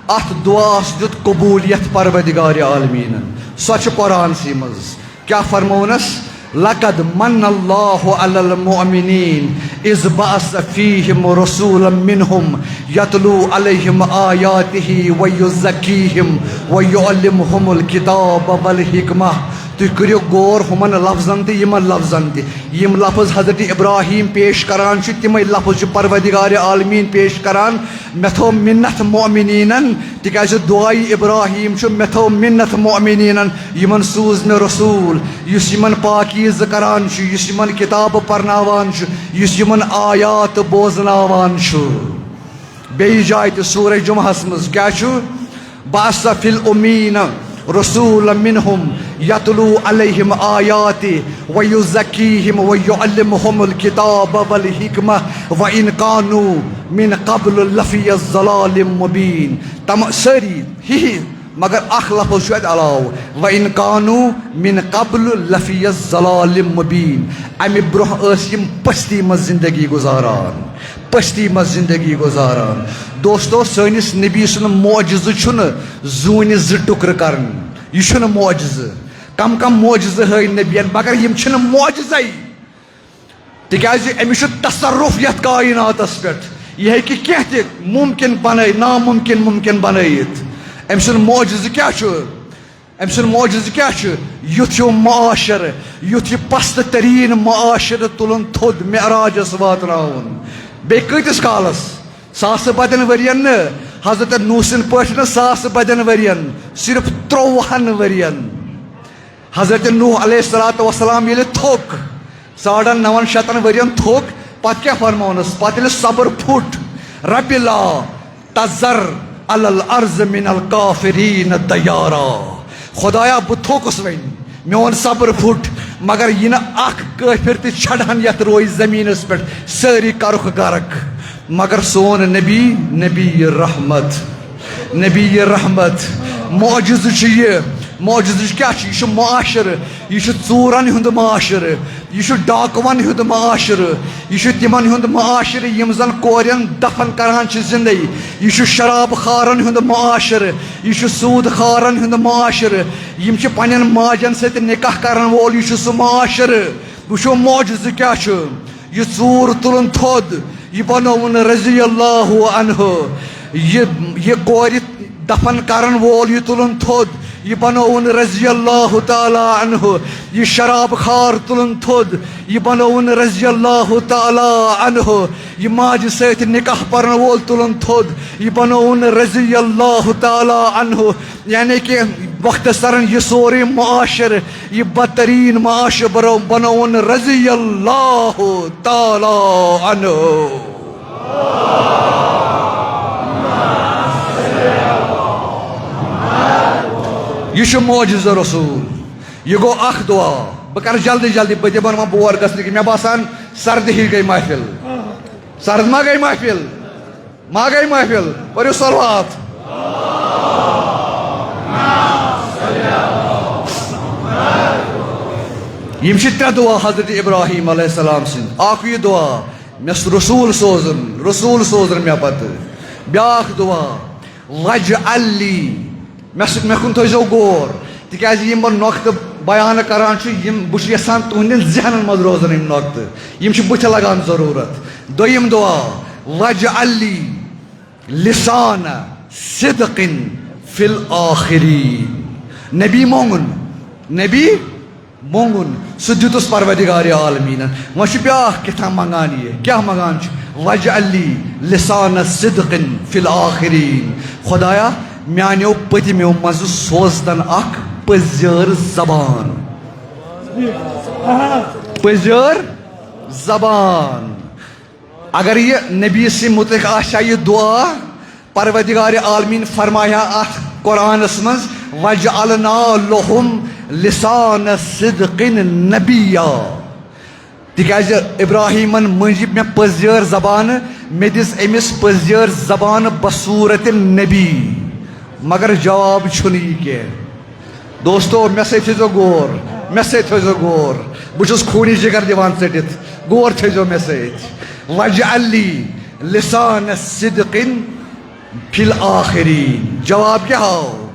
اتھ دُعاہس دیُت قبولیت پروردگار عالمیٖنن۔ سۄ چھِ قرآنسٕے منٛز۔ کیٛاہ فرموونس؟ لَقَدْ مَنَّ اللَّهُ عَلَى الْمُؤْمِنِينَ إِذْ بَعَثَ فِيهِمْ رَسُولًا مِّنْهُمْ يَتْلُو عَلَيْهِمْ آيَاتِهِ وَيُزَكِّيهِمْ وَيُعَلِّمُهُمُ الْكِتَابَ وَالْحِكْمَةَ۔ تُہۍ کٔرِو غور ہُمن لفظن تہٕ یِمن لفظن تہِ۔ یِم لفظ حضرت ابراہیم پیش کران چھُ، تِمے لفظ چھُ پروردگار عالمیٖن پیش کران۔ مےٚ تھوٚو مِنَت مؤمِنیٖنَن، تِکیٛازِ دُعایہِ ابراہیم چھُ، مےٚ تھوٚو مِنَت مؤمِنیٖنَن، یِمن سوٗز مےٚ رسوٗل، یُس یِمن پاکیٖزٕ کران چھُ، یُس یِمن کِتابہٕ پرناوان چھُ، یُس یِمن آیات بوزناوان چھُ۔ بیٚیِس جایہِ تہِ سورہ جمعہس منٛز کیٛاہ چھُ؟ بَعَثَ فِي الْأُمِّيِّينَ رَسُولًا مِّنْهُمْ يَتْلُو عَلَيْهِمْ آيَاتِهِ وَيُزَكِّيهِمْ وَيُعَلِّمُهُمُ الْكِتَابَ وَالْحِكْمَةَ وَإِنْ كَانُوا مِنْ قَبْلُ لَفِي ضَلَالٍ مُّبِينٍ۔ تم سٲری ہِوی، مگر اکھ لفظ چھُ اتہِ علاوٕ، وَإِنْ كَانُوا مِنْ قَبْلُ لَفِي ضَلَالٍ مُّبِينٍ۔ امہِ برونٛہہ ٲسۍ یِم پستی منٛز زندگی گُزاران۔ پستی منٛز زندگی گُزاران۔ دوستو، سٲنِس نبی سُنٛد معجزٕ چھُنہٕ زوٗنہِ زٕ ٹُکرٕ کرٕنۍ۔ یہِ چھُنہٕ معجزٕ۔ کم کم معجزٕ ہٲوۍ نبیَن، مگر یِم چھِنہٕ معجزَے۔ تِکیٛازِ أمِس چھُ تصرف یَتھ کائناتَس پٮ۪ٹھ۔ یہِ ہیٚکہِ کینٛہہ تہِ مُمکِن بنٲیِتھ، نامُمکِن مُمکِن بنٲیِتھ۔ أمۍ سُنٛد معجزٕ کیٛاہ چھُ؟ أمۍ سُنٛد معجزٕ کیٛاہ چھُ؟ یُتھ ہیوٗ معاشرٕ، یُتھ یہِ پستہٕ تریٖن معاشرٕ تُلُن تھوٚد معراجس واتناوُن۔ بیٚیہِ کۭتِس کالس؟ ساسہٕ بدٮ۪ن ؤرین نہٕ، حضرت نوح سٕنٛدۍ پٲٹھۍ نہٕ ساسہٕ بدٮ۪ن ؤرین، صرف ترٛۆوُہن ؤرین۔ حضرت نوح علیہ الصلوۃ والسلام ییٚلہِ تھوٚک، ساڑن نون شتن ؤرین تھوٚک، پتہٕ کیٛاہ فرمونس؟ پتہٕ ییٚلہِ صبر پھُٹ، رب لا تذر علی الارض من الکافرین دیارا۔ خدایا، بہٕ تھوٚکُس وۄنۍ، میون صبر پھُٹ، مگر یہِ نہٕ اکھ کٲفِر تہِ چھڑہن یتھ روے زمینس پٮ۪ٹھ، سٲری کرُکھ غرق۔ مگر سون نبی، نبی رحمت، نبی رحمت، معجزٕ چھُ یہِ۔ معجزٕ کیٛاہ چھُ؟ یہِ چھُ معاشرٕ، یہِ چھُ ژوٗرن ہُنٛد معاشرٕ۔ یہِ چھُ ڈاکوَن ہُنٛد معاشرٕ۔ یہِ چھُ تِمن ہُنٛد معاشرٕ یِم زن کورٮ۪ن دفن کران چھِ زِندَے۔ یہِ چھُ شراب خارن ہُنٛد معاشرٕ۔ یہِ چھُ سوٗد خارن ہُنٛد معاشرٕ۔ یِم چھِ پننٮ۪ن ماجن سۭتۍ نکاح کرن وول۔ یہِ چھُ سُہ معاشرٕ۔ وٕچھو معجزٕ کیٛاہ چھُ۔ یہِ ژوٗر تُلُن تھوٚد، یہِ بنووُن رضی اللہ عنہ۔ یہِ، یہِ کورِ دفن کرن وول یہِ تُلُن تھوٚد، یہِ بنووُن رضی اللہ تعالیٰ عنہ۔ یہِ شراب خار تُلُن تھوٚد، یہِ بنووُن رضی اللہ تعالیٰ عنہ۔ یہِ ماجہِ سۭتۍ نکاح پرن وول تُلُن تھوٚد، یہِ بنووُن رضی اللہ تعالیٰ عنہ۔ یعنی کہ مختصراً یہِ سورُے معاشرٕ، یہِ بدترین معاشرٕ برو-، بنووُن رضی اللہ تعالیٰ عنہ۔ یہِ چھُ معجزٕ رسول۔ یہِ گوٚو اکھ دعا۔ بہٕ کرٕ جلدی جلدی، بہٕ دِمن وۄنۍ بور گژھنہٕ کہِ مےٚ باسان سردی ہِش گٔے محفل۔ سرد ما گٔے محفل؟ ما گٔے محفل؟ پٔرِو صلوات۔ یِم چھِ ترٛےٚ دعا حضرت ابراہیم علیہ السلام سٕنٛدۍ۔ اکھ یہِ دعا، مےٚ رسول سوزُن، رسول سوزُن مےٚ پتہٕ۔ بیٛاکھ دعا، واجعل لی، مےٚ سۭتۍ، مےٚ کُن تھٲیزیو غور، تِکیٛازِ یِم بہٕ نۄقطہٕ بیان کران چھُس، یِم بہٕ چھُس یژھان تُہنٛدٮ۪ن ذہنن منٛز روزن یِم نۄقطہٕ، یِم چھِ بُتھِ لگان ضروٗرت۔ دوٚیِم دعا، واجعل لی لسان صدق فی الآخرین۔ نبی مونگُن، نبی مونگُن، سُہ دیُتُس پروردگار عالمیٖنن۔ وۄنۍ چھُ بیٛاکھ کیٛاہ تام منگان یہِ۔ کیٛاہ منگان چھُ؟ واجعل لی لسان صدق فی الآخرین۔ خدایا، میانیو پٔتمیو منٛزٕ سوزتن اکھ پٔزیٲر زبان۔ پٔزیٲر زبان۔ اگر یہِ نبی سٕنٛدِ مُتعلِق آسہِ ہا یہِ دُعا، پروردگار عالمین فرمایہِ ہا اتھ قرآنس منٛز، "وجعلنا لهم لسان صدق نبیا"۔ تِکیازِ ابراہیمن مٔنٛزۍ مےٚ پٔزیٲر زبانہٕ، مےٚ دِژ أمِس پٔزیٲر زبانہٕ بصورت نبی۔ مگر جواب چھُنہٕ یہِ کینٛہہ۔ دوستو، مےٚ سۭتۍ تھٲیزیو غور، مےٚ سۭتۍ تھٲیزیو غور۔ بہٕ چھُس خوٗنی جگر دِوان ژٔٹِتھ، غور تھٲیزیو مےٚ سۭتۍ۔ "واجعل لی لسان صدق فی الآخرین"۔ جواب کیٛاہ آو؟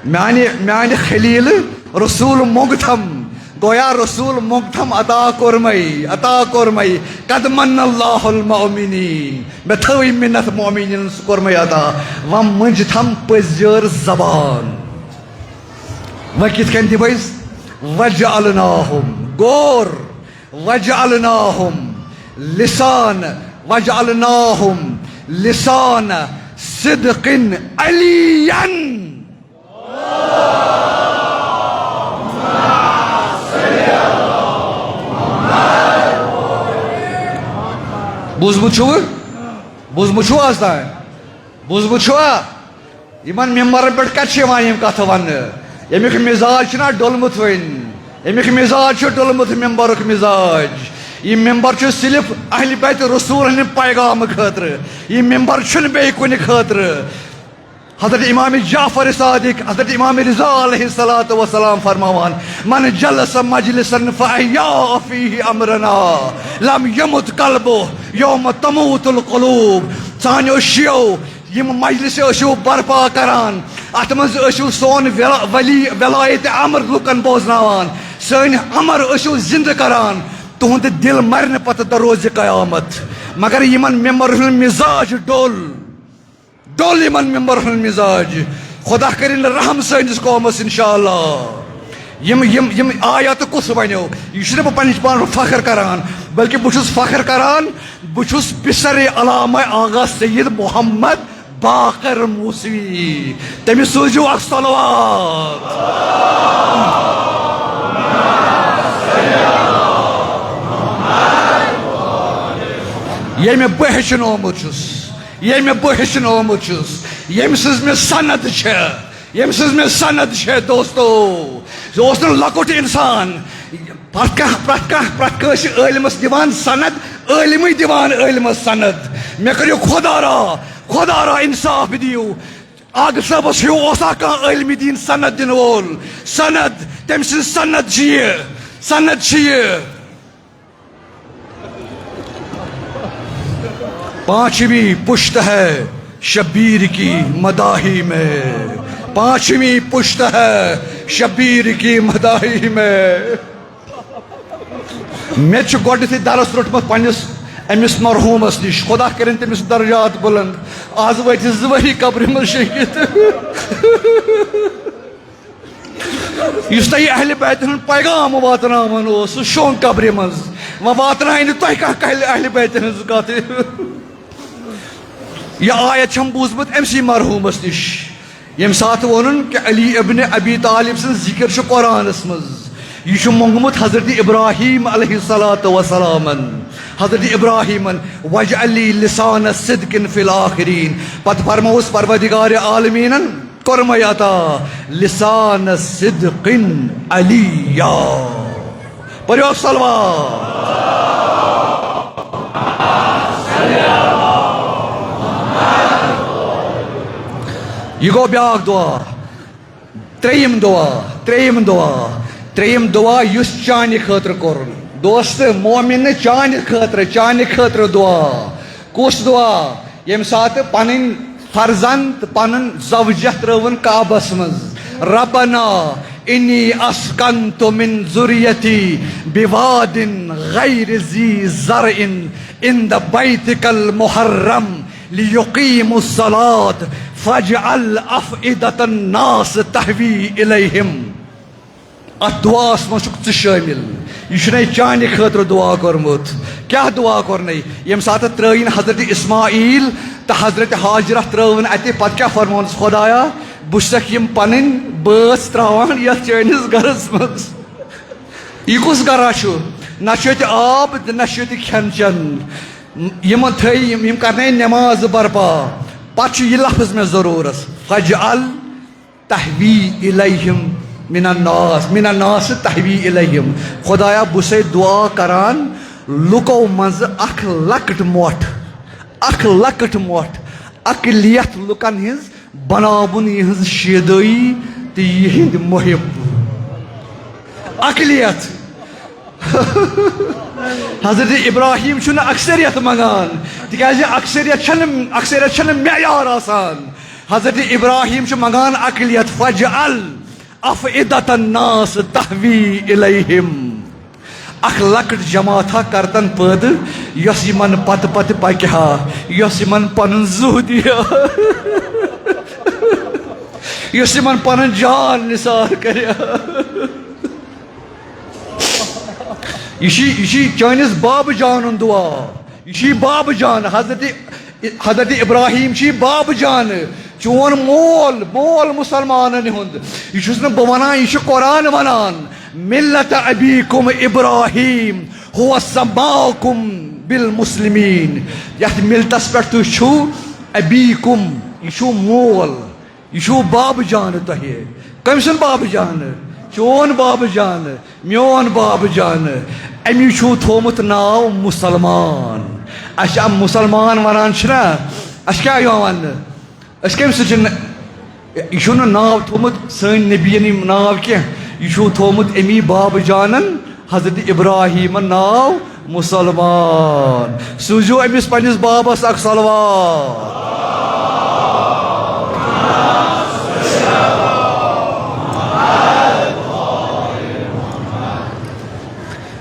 میانہِ، میانہِ خلیل رسول مۄنگتھم، گویا رسول مۄنگتھم عطا کوٚرمَے، عطا کوٚرمَے۔ "قد من اللہ المؤمنین"، مےٚ تھٲوٕے مِنت مؤمنین، سُہ کوٚرمَے عطا۔ وۄنۍ مٔنٛجتھم پٔزیٲر زبان۔ وۄنۍ کِتھ کٔنۍ دِمَے؟ "وجعلناہم"، غور، "وجعلناہم لسان"، "وجعلناہم لسان صدق علین"۔ بوٗزمُت چھُوٕ؟ بوٗزمُت چھُو آز تام؟ بوٗزمُت چھُوا؟ یِمن ممبرن پٮ۪ٹھ کتہِ چھِ یِوان یِم کتھٕ وننہٕ؟ ییٚمیُک مزاج چھُنہ ڈوٚلمُت وۄنۍ، ییٚمیُک مزاج چھُ ڈوٚلمُت ممبرُک مزاج۔ یہِ ممبر چھُ صرف اہل بیت رسول ہٕنٛدِ پیغامہٕ خٲطرٕ، یہِ ممبر چھُنہٕ بیٚیہِ کُنہِ خٲطرٕ۔ حضرت امام جعفر صادق، حضرت امام رضا علیہ الصلوۃ والسلام فرماوان، "من جلس مجلسا فاحیا فیہ امرنا لم یمت قلبہ یوم تموت القلوب"۔ سانیو شیعو یِم مجلس ٲسِو برپا کران، اتھ منٛز ٲسِو سون ولا-، ولی ولایت امر لُکن بوزناوان، سٲنۍ امر ٲسِو زندٕ کران، تُہُنٛد دِل مرِ نہٕ پتہٕ دروزِ قیامت۔ مگر یِمن ممبرن ہُنٛد مزاج ڈوٚل۔ ڈوٚل یِمن ممبرن ہُنٛد مزاج۔ خدا کٔرِن رحم سٲنِس قومس انشاءاللہ۔ یِم، یِم، یِم آیاتہٕ کُس ونیو؟ یہِ چھُنہٕ بہٕ پننِس پانس پٮ۪ٹھ فخر کران، بلکہِ بہٕ چھُس فخر کران، بہٕ چھُس پسر علامہ آغا سید محمد باقر موسوی۔ تٔمِس سوٗزِو اکھ صلوات۔ ییٚمہِ بہٕ ہیٚچھنومُت چھُس۔ ییٚمہِ بہٕ ہیٚچھنومُت چھُس، ییٚمہِ سٕنٛز مےٚ سند چھےٚ، ییٚمہِ سٕنٛز مےٚ سند چھےٚ، دوستو، یہِ اوس نہٕ لۄکُٹ انسان۔ پرٛٮ۪تھ کانٛہہ، پرٛٮ۪تھ کانٛہہ، پرٛٮ۪تھ کٲنٛسہِ عٲلمس دِوان سند، عٲلمٕے دِوان عٲلمس سند۔ مےٚ کٔرِو خۄدا را، خۄدا را انصاف دِیِو۔ آغہٕ صٲبس ہیوٗ اوسا کانٛہہ عٲلمِ دیٖن سند دِنہٕ وول؟ سند، تٔمۍ سٕنٛز سند چھِ یہِ، سند چھِ یہِ۔ پانچویں پشت ہے شبیر کی مداحی میں، پانچویں پشت ہے شبیر کی مداحی میں۔ مےٚ چھُ گۄڈٕنیتھٕے درس روٚٹمُت پننِس أمِس مرحوٗمس نِش، خۄدا کٔرِن تٔمِس درجات بُلند۔ آز وٲتۍ زٕ ؤری قبرِ منٛز شیٚنگِتھ۔ یُس تۄہہِ اہلِ بیتن ہُنٛد پیغام واتناوان اوس، سُہ شۄنٛگ قبرِ منٛز۔ وۄنۍ واتنایہِ نہٕ تۄہہِ کانٛہہ اہلِ، اہلِ بیتن ہٕنٛز کتھ۔ یہِ آیت چھم بوٗزمُت أمۍ سٕے مرحوٗمس نِش، ییٚمہِ ساتہٕ ووٚنُن کہِ علی ابن ابی طالب سٕنٛز ذِکر چھُ قرآنس منٛز۔ یہِ چھُ موٚنگمُت حضرت ابراہیم علیہ الصلوۃ والسلامن۔ حضرت ابراہیمن، "واجعل لی لسان صدق فی الآخرین"۔ پتہٕ فرمووُس پروردگار عالمیٖنن، کوٚرمَے عطا لسان صدق علیا۔ پٔرِو صلوات۔ یہِ گوٚو بیٛاکھ دُعا۔ ترٛیٚیِم دُعا، ترٛیٚیِم دُعا، ترٛیٚیِم دُعا یُس چانہِ خٲطرٕ کوٚرُن۔ دوست، مومن، چانہِ خٲطرٕ، چانہِ خٲطرٕ دُعا۔ کُس دُعا؟ ییٚمہِ ساتہٕ پنٕنۍ فرزند تہٕ پنٕنۍ زوجہ ترٲوٕن کعبس منٛز، "ربنا انی اسکنت من ذریتی بواد غیر ذی زرع عند بیتک المحرم لیقیموا الصلاۃ فاجعل افئدة الناس تہوی الیہم۔" اتھ دعاہس منٛز چھُکھ ژٕ شٲمِل۔ یہِ چھُنَے چانہِ خٲطرٕ دعا کوٚرمُت۔ کیٛاہ دعا کوٚرنَے؟ ییٚمہِ ساتہٕ ترٲوِن حضرت اسماعیل تہٕ حضرت ہاجرہ ترٲوٕن اَتہِ، پتہٕ کیٛاہ فرمونَس؟ "خۄدایا، بہٕ چھُسکھ یِم پنٕنۍ بٲژ ترٛاوان یَتھ چٲنِس گرس منٛز۔" یہِ کُس گرا چھُ؟ نہ چھُ ییٚتہِ آب تہٕ نہ چھُ ییٚتہِ کھٮ۪ن چٮ۪ن۔ یِمن تھٲے، یِم، یِم کرنٲے نٮ۪ماز برپا۔ پتہٕ چھُ یہِ لفظ مےٚ ضروٗرت، فجعل تہوی الیہم من الناس، من الناس تہوی الیہم۔ خدایا، بہٕ چھُسے دعا کران، لُکو منٛزٕ اکھ لۄکٕٹ مۄٹھ، اکھ لۄکٕٹ مۄٹھ، اقلیت لُکن ہٕنٛز بناوُن یِہٕنٛز شیدٲیی تہٕ یِہٕنٛدۍ محب۔ اقلیت۔ حضرت ابراہیم چھُنہٕ اکثریت منٛگان، تِکیازِ اکثریت چھَنہٕ، اکثریت چھَنہٕ معیار آسان۔ حضرت ابراہیم چھُ منٛگان اقلیت، فجعل افئدة الناس تہوی الیہم۔ اکھ لۄکٕٹ جماعتھا کر تن پٲدٕ، یۄس یِمن پتہٕ پتہٕ پکہِ ہا، یۄس یِمن پنُن زُہہ دِیہِ ہا، یۄس یِمن پنُن جان نثار کرِ ہا۔ یہِ چھِ، یہِ چھِ چٲنِس بابہٕ جانُن دُعا۔ یہِ چھِ بابہٕ جان، حضرت، حضرت ابراہیم چھِ بابہٕ جان۔ چون مول، مول مُسلمانن ہُنٛد۔ یہِ چھُس نہٕ بہٕ وَنان، یہِ چھُ قرآن وَنان۔ ملت ابیکم ابراہیم ہو سماکم بالمسلمین۔ یَتھ مِلتَس پٮ۪ٹھ تُہۍ چھِو، ابیکم، یہِ چھُو مول۔ یہِ چھُو بابہٕ جانہٕ تۄہہِ۔ کٔمۍ سُنٛد بابہٕ جانہٕ؟ چون بابہٕ جانہٕ، میون بابہٕ جانہٕ۔ أمی چھُو تھوٚومُت ناو مُسلمان۔ اَسہِ چھِ مُسلمان وَنان چھِنہ، اَسہِ کیٛاہ یِوان وَننہٕ؟ أسۍ کٔمۍ سۭتۍ چھِنہٕ، یہِ چھُنہٕ ناو تھوٚومُت سٲنۍ نبیَن یہِ ناو کینٛہہ، یہِ چھُو تھوٚومُت أمی بابہٕ جانَن حضرت ابراہیمن ناو مُسلمان۔ سوٗزِو أمِس پننِس بابس اکھ صلوات۔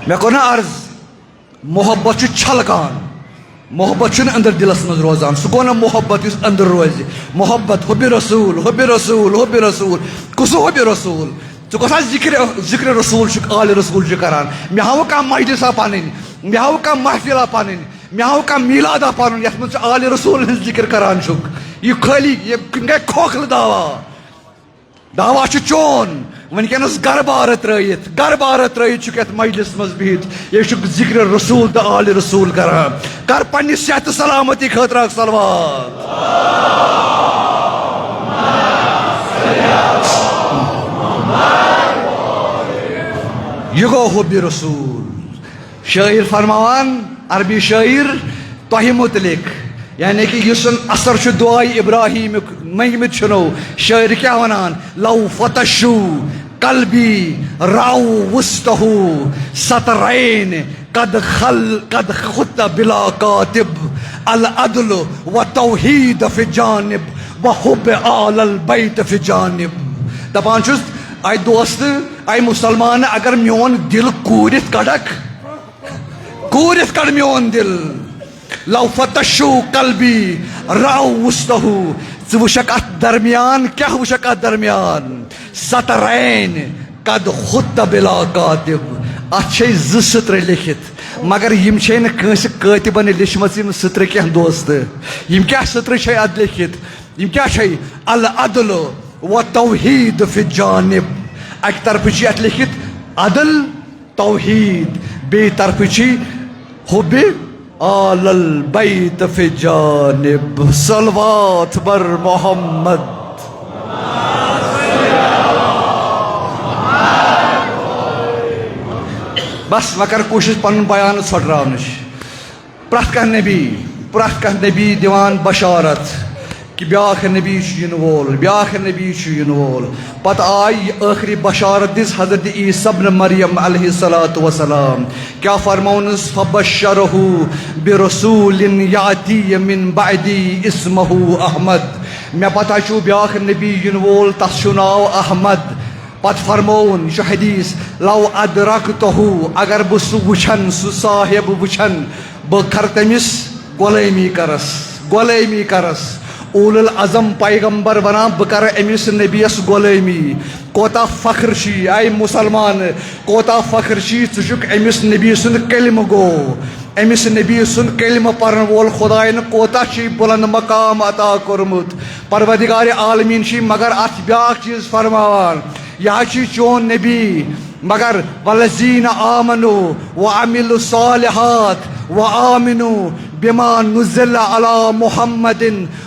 مےٚ کوٚر نہ عرض، محبت چھُ چھلکان، محبت چھُنہٕ أنٛدر دِلس منٛز روزان۔ سُہ گوٚو نہ محبت یُس أنٛدر روزِ۔ محبت، حب رسول، حب رسول، حب رسول۔ کُس حب رسول؟ ژٕ کۄس حظ ذکر، ذکر رسول چھُکھ، آل رسول چھُ کران؟ مےٚ ہاو کانٛہہ مجلسا پنٕنۍ، مےٚ ہاو کانٛہہ محفلا پنٕنۍ، مےٚ ہاو کانٛہہ میلادا پنُن یتھ منٛز ژٕ آل رسول ہٕنٛز ذکر کران چھُکھ۔ یہِ خٲلی، یہِ گٔے کھوکھلہٕ دعوا۔ دعوا چھُ چون۔ وٕنکیٚنس گرٕ بارٕ ترٲیِتھ، گرٕ بارٕ ترٲیِتھ چھُکھ یتھ مجلس منٛز بِہِتھ، یہِ چھُکھ ذکر رسول تہٕ آل رسول کران۔ کر پننہِ صحت سلامتی خٲطرٕ اکھ صلوات۔ یہِ گوٚو حب رسول۔ شٲعر فرماوان، عربی شٲعر، تۄہہِ مُتعلِق، یعنی کہِ یُس زن اثر چھُ دُعایہِ ابراہیٖمُک، منٛگمٕتۍ چھِنو۔ شٲعر کیٛاہ وَنان؟ لو فتشو قلبی رعو وسطہ سطرین قد خل، قد خط بلا کاتب، العدل و توحید فی جانب و حب آل البیت فی جانب۔ دپان چھُس، اے دوست، اے مسلمان، اگر میون دل کوٗرِتھ کڑکھ، کوٗرِتھ کڑ میون دل۔ لو فتشو قلبی رعو وسطہ۔ ژٕ وٕچھکھ اتھ درمیان، کیٛاہ وٕچھکھ اتھ درمیان؟ سطرین قد خط بلا کاتب۔ اتھ چھے زٕ سطرٕ لیکھِتھ، مگر یِم چھے نہٕ کٲنٛسہِ کٲتِبن لیچھمژٕ یِم سطرٕ کینٛہہ دوست۔ یِم کیٛاہ سطرٕ چھے اتھ لیکھِتھ؟ یِم کیٛاہ چھے؟ العدل و توحید فی جانب۔ اکہِ طرفہٕ چھُ اتھ لیکھِتھ عدل، توحید، بیٚیہِ طرفہٕ چھُ حب آل البیت فی جانب۔ صلوات بر محمد۔ بس، وۄنۍ کر کوٗشِش پنُن بیان ژھۄٹراونٕچ۔ پرٛٮ۪تھ کانٛہہ نبی، پرٛٮ۪تھ کانٛہہ نبی دِوان بشارت کہِ بیٛاکھ نبی چھُ یِنہٕ وول، بیٛاکھ نبی چھُ یِنہٕ وول۔ پتہٕ آے یہِ ٲخری بشارت دِژ حضرت عیسیٰ ابن مریم علیہ الصلوۃ والسلام۔ کیٛاہ فرمونس؟ فبشرہ برسول یاتی من بعدی اسمہ احمد۔ مےٚ پتہ چھُ بیٛاکھ نبی یِنہٕ وول، تس چھُ ناو احمد۔ پتہٕ فرمووُن، یہِ چھُ حدیث، لو ادرکتہ، اگر بہٕ سُہ وٕچھن، سُہ صاحب وٕچھن، بہٕ کرٕ تٔمِس غلٲمی کرس، غلٲمی کرس۔ اولو العزم پیغمبر ونان، بہٕ کرٕ أمِس نبیَس غلٲمی۔ کوتاہ فخر چھُ یہِ، اے مسلمان، کوتاہ فخر چھُ یہِ، ژٕ چھُکھ أمِس نبی سُنٛد کلمہٕ گو، أمِس نبی سُنٛد کلمہٕ پرن وول۔ خدایَن کوتاہ چھُ یہِ بلند مقام عطا کوٚرمُت۔ پروردگار عالمین چھُ یہِ مگر اتھ بیٛاکھ چیٖز فرماوان، یہِ حظ چھُ چون نبی، مگر والذین آمنوا وعملوا الصالحات وآمنوا بما نزل علی محمد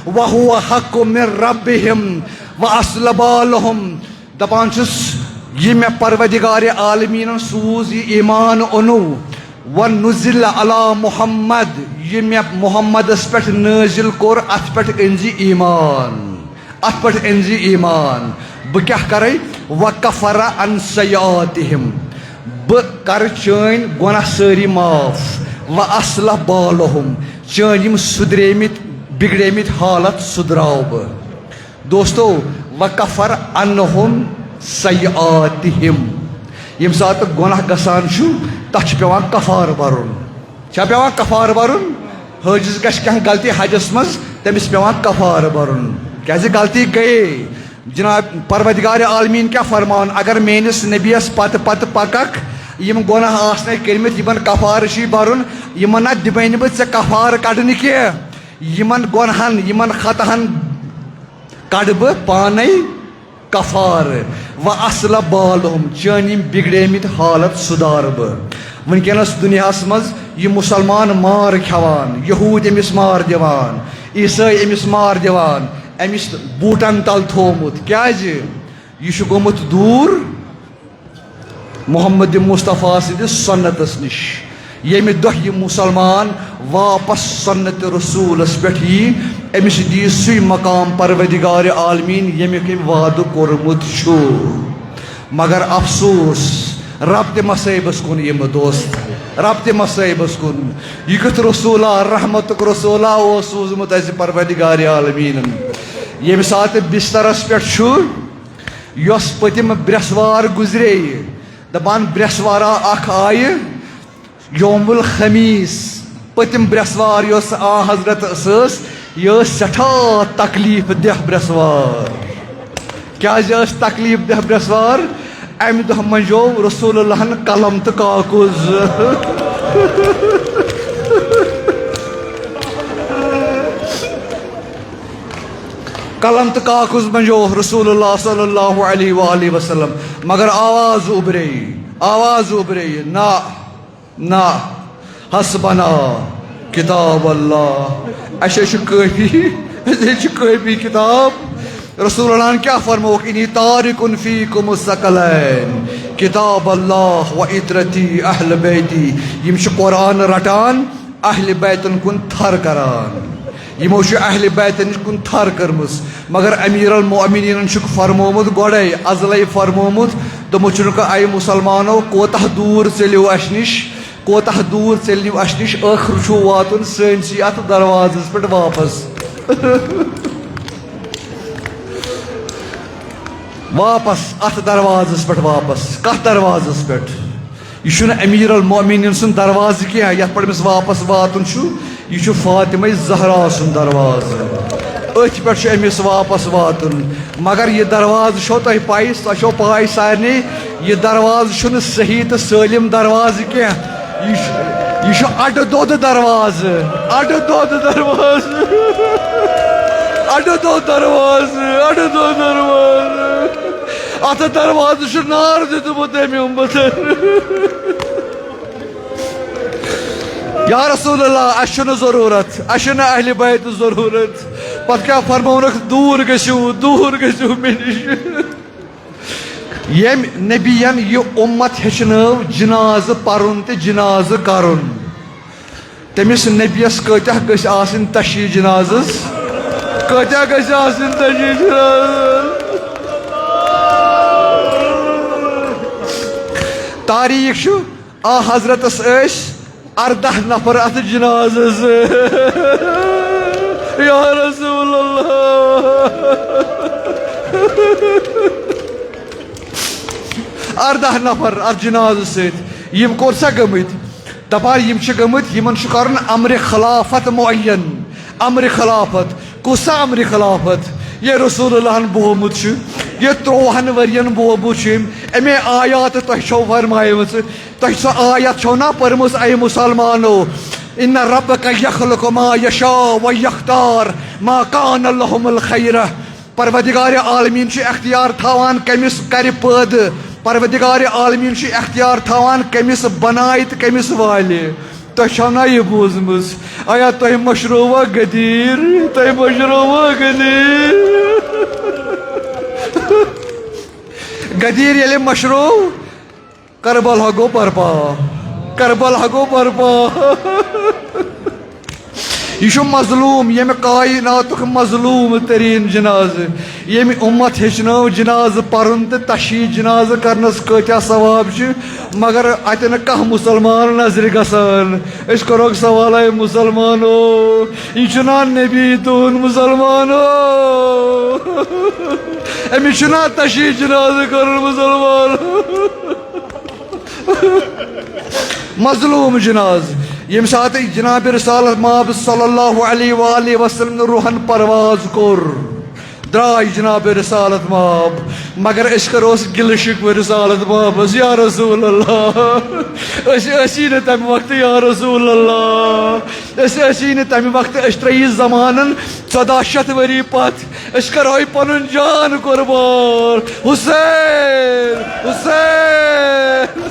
وهو حق من ربهم واصلح بالهم۔ دپان چھُس، یہِ مےٚ پروردگار عالمیٖنن سوٗز، یہِ ایمان اوٚنو، ونزل علی محمد، یہِ مےٚ محمدس پٮ۪ٹھ نٲزِل کوٚر، اتھ پٮ۪ٹھ أنۍ زِ ایمان، اتھ پٮ۪ٹھ أنۍ زِ ایمان۔ بہٕ کیٛاہ کرے؟ وکفر عن سیئاتہم، بہٕ کرٕ چٲنۍ گۄناہ سٲری معاف۔ واصلح بالہم، چٲنۍ یِم سُدریمٕتۍ بگڑیمٕتۍ حالت سُدراو بہٕ۔ دوستو، وکفر عنہم سیئاتہم۔ ییٚمہِ ساتہٕ گۄناہ گژھان چھُ، تَتھ چھُ پٮ۪وان کفارٕ بَرُن۔ چھا پٮ۪وان کفارٕ بَرُن؟ حٲجِس گژھِ کانٛہہ غلطی حجَس منٛز، تٔمِس پٮ۪وان کفارٕ بَرُن، کیٛازِ غلطی گٔیے۔ جناب، پروردگار عالمیٖن کیٛاہ فرماوان؟ اگر میٲنِس نبیَس پتہٕ پتہٕ پککھ، یِم گۄناہ آسنے کٔرمٕتۍ، یِمن کفارٕ چھُے بَرُن، یِمن نہ دِمے نہٕ بہٕ ژےٚ کفارٕ کڑنہٕ کینٛہہ۔ یِمن گۄنہن، یِمن خطاہن کڑٕ بہٕ پانے کفارٕ۔ و اصلح بالہم، چٲنۍ یِم بگڑیمٕتۍ حالت سُدارٕ بہٕ۔ وٕنکیٚنس دُنیاہس منٛز یِم مُسلمان مار کھٮ۪وان، یہوٗدۍ أمِس مار دِوان، عیسٲے أمِس مار دِوان، أمِس بوٗٹن تل تھوومُت، کیازِ؟ یہِ چھُ گوٚمُت دوٗر محمد مصطفیٰ سٕنٛدِس سنتس نِش۔ ییٚمہِ دۄہ یہِ مُسلمان واپس سنت رسولس پٮ۪ٹھ یی، أمِس دِیہِ سُے مقام پروردگار عالمیٖن، ییٚمیُک أمۍ وعدٕ کوٚرمُت چھُ۔ مگر افسوس، رب تہِ مصٲیبس کُن یِم دوست، رب تہِ مصٲیبس کُن۔ یہِ کیُتھ رسولہ، رحمتُک رسولہ اوس سوٗزمُت اسہِ پروردگار عالمیٖنن؟ ییٚمہِ ساتہٕ بسترس پٮ۪ٹھ چھُ، یۄس پٔتِم برٛٮ۪سوار گُزرے، دَپان برٛٮ۪سوارا اکھ آیہِ یوم الخمیس، پٔتِم برٛٮ۪سوار یۄس آ حضرت ٲس، یہِ ٲس سٮ۪ٹھاہ تکلیف دہ برٛٮ۪سوار۔ کیٛازِ ٲس تکلیف دہ برٛٮ۪سوار؟ امہِ دۄہ منٛجو رسول اللہن قلم تہٕ کاکُز۔ قلم تہٕ کاکُز منجووُکھ رسول اللہ صلی اللہ علیہ وآلہ وسلم، مگر آواز اُبرے، آواز اُبرے، نہ، نہ، حسبنا کتاب اللہ، اسہِ چھُ کٲفی، اسہِ چھُ کٲفی کتاب۔ رسول اللہ کیٛاہ فرمووُکھ؟ انی تارکن فیکم الثقلین، کتاب اللہ و عترتی اہل بیتی۔ یِم چھِ قرآن رٹان، اہل بیتن کُن تھر کران۔ یِمو چھُ اہل بیتن کُن تھر کٔرمٕژ، مگر امیر المؤمنینن چھُکھ فرمومُت گۄڈے، ازلے فرمومُت، دوٚپمُت چھُنکھ، اے مُسلمانو، کوتاہ دوٗر ژٔلِو اسہِ نِش، کوتاہ دوٗر ژٔلِو اسہِ نِش، ٲخٕر چھُو واتُن سٲنسٕے اتھ دروازس پٮ۪ٹھ واپس۔ واپس اتھ دروازس پٮ۪ٹھ واپس۔ کتھ دروازس پٮ۪ٹھ؟ یہِ چھُنہٕ امیر المؤمنین سُنٛد دروازٕ کینٛہہ، یتھ پٮ۪ٹھ أمِس واپس واتُن چھُ۔ یہِ چھُ فاطمہ زہرا سُنٛد دروازٕ، أتھۍ پٮ۪ٹھ چھُ أمِس واپس واتُن۔ مگر یہِ دروازٕ چھو تۄہہِ پَے، سۄ چھو پَے سارنٕے، یہِ دروازٕ چھُنہٕ صحیح تہٕ سٲلِم دروازٕ کینٛہہ۔ یہِ چھُ، یہِ چھُ اَڈٕ دۄدٕ دروازٕ، اَڈٕ دۄدٕ دروازٕ، اَڈٕ دۄدٕ دروازٕ، اَڈٕ دۄدٕ دروازٕ۔ اَتھ دروازٕ چھُ نار دیُتمُت أمۍ اومبتن۔ یا رسول اللہ، اَسہِ چھُنہٕ ضروٗرت، اَسہِ چھُنہٕ اہلِ بیتُک ضروٗرت۔ پتہٕ کیٛاہ فرمونکھ؟ دوٗر گٔژھِو، دوٗر گٔژھِو مےٚ نِش۔ ییٚمۍ نبیَن یہِ اُمت ہیٚچھنٲو جنازٕ پرُن تہٕ جنازٕ کرُن، تٔمِس نبیَس کۭتیٛاہ گٔژھۍ آسٕنۍ تشیٖع جنازس؟ کۭتیٛاہ گٔژھۍ آسٕنۍ تشیٖع جنازس؟ تاریخ چھُ، آ حضرتس ٲسۍ ارداہ نفر اتھ جنازس۔ یا رسول اللہ، ارداہ نفر اتھ جنازس سۭتۍ۔ یِم کوٚت سا گٔمٕتۍ؟ دپان یِم چھِ گٔمٕتۍ، یِمن چھُ کرُن امرِ خلافت معین۔ امرِ خلافت۔ کُس سا امرِ خلافت؟ یہِ رسول اللہن بومُت چھُ، یہِ ترٛۆوُہن ؤرین بومُت چھُ أمۍ۔ اَمے آیات تۄہہِ چھو فرمایمٕژ، تۄہہِ سۄ آیت چھو نا پٔرمٕژ، اے مُسلمانو؟ ان ربک یخلق ما یشاء و یختار ما کان لہم الخیرہ۔ پروردگار عالمین چھُ اختیار تھاوان کٔمِس کرِ پٲدٕ، پروردگار عالمین چھُ اختیار تھاوان کٔمِس بنایہِ تہٕ کٔمِس والہِ۔ تۄہہِ چھو نا یہِ بوٗزمٕژ؟ آیا تۄہہِ مٔشرووا غدیٖر؟ تۄہہِ مٔشرووا غدیٖر؟ غدیٖر ییٚلہِ مٔشرو، کربلا گوٚو برپا۔ کربلا گوٚو برپا۔ یہِ چھُ مظلوم، ییٚمہِ کایناتُک مظلوم تریٖن جنازٕ، ییٚمہِ اُمت ہیٚچھنٲو جنازٕ پرُن تہٕ تشیٖع جنازٕ کرنس کۭتیاہ ثواب چھِ، مگر اتہِ نہٕ کانٛہہ مُسلمان نظرِ گژھان۔ أسۍ کرہوکھ سوال، اے مُسلمانو، یہِ چھُنا نبی تُہُنٛد؟ مُسلمانو، أمِس چھُنا تشیٖع جنازٕ کرُن؟ مُسلمانو، مظلوم جناز، ییٚمہِ ساتہٕ جناب رسالت مآب صلی اللہ علیہ وآلہ وسلم نہٕ روحن پرواز کوٚر، درٛاے جناب رسالت مآب، مگر أسۍ کروس گِلہٕ شِکوٕ رسالت مآبس، یا رسول اللہ، أسۍ ٲسی نہٕ تمہِ وقتہٕ، یا رسول اللہ، أسۍ ٲسی نہٕ تمہِ وقتہٕ، أسۍ ترٛٲیی زمانن ژۄداہ شیٚتھ ؤری پتھ۔ أسۍ کرہوے پنُن جان قربان۔ حسین، حسین۔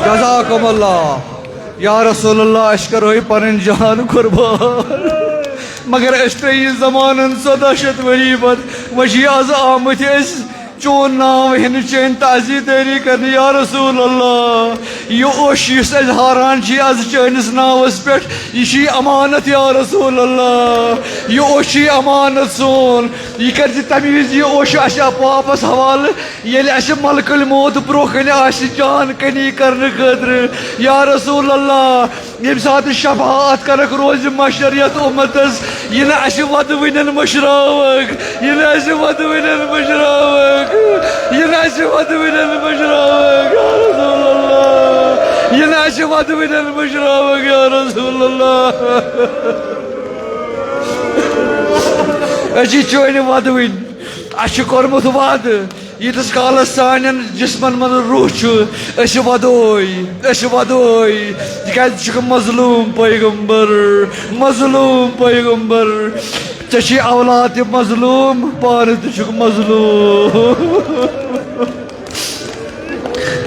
جزاکم اللہ۔ یا رسول اللہ، أسۍ کرو پنٕنۍ جان قربان، مگر أسۍ ترٛٲیی زمانن ژۄداہ شیٚتھ ؤری پتھ، وۄنۍ چھِ از آمٕتۍ أسۍ چون ناو ہینہٕ، چٲنۍ تعزیدٲری کرنہٕ، یا رسول اللہ۔ یہِ اوٚش یُس أسۍ ہاران چھِ از چٲنِس ناوس پٮ۪ٹھ، یہِ چھُے امانت، یا رسول اللہ۔ یہِ اوٚش چھُے امانت سون۔ یہِ کٔرۍ زِ تمہِ وِزِ یہِ اوٚش اسہِ واپس حوالہٕ، ییٚلہِ اسہِ ملک الموت برونٛہہ کنہِ آسہِ جان کنی کرنہٕ خٲطرٕ، یا رسول اللہ۔ ییٚمہِ ساتہٕ شفاعت کرکھ روزِ محشر یتھ امتس، یہِ نہٕ اسہِ ودوٕنٮ۪ن مٔشراوکھ، یہِ نہٕ اسہِ ودوٕنٮ۪ن مٔشراوکھ، یہِ نہٕ اسہِ ودوٕنٮ۪ن مٔشراوکھ، یا رسول اللہ، یہِ نہٕ اسہِ ودوٕنٮ۪ن مٔشراوکھ، یا رسول اللہ۔ أسۍ چھِ چٲنۍ ودوٕنۍ، اسہِ چھُ کوٚرمُت وعدٕ۔ ییٖتِس کالس سانٮ۪ن جسمن منٛز روح چھُ، أسۍ ودوے، أسۍ ودوے، تِکیازِ ژٕ چھُکھ مظلوم پیغمبر، مظلوم پیغمبر۔ ژےٚ چھُے اولاد تہِ مظلوم، پانہٕ تہِ چھُکھ مظلوم۔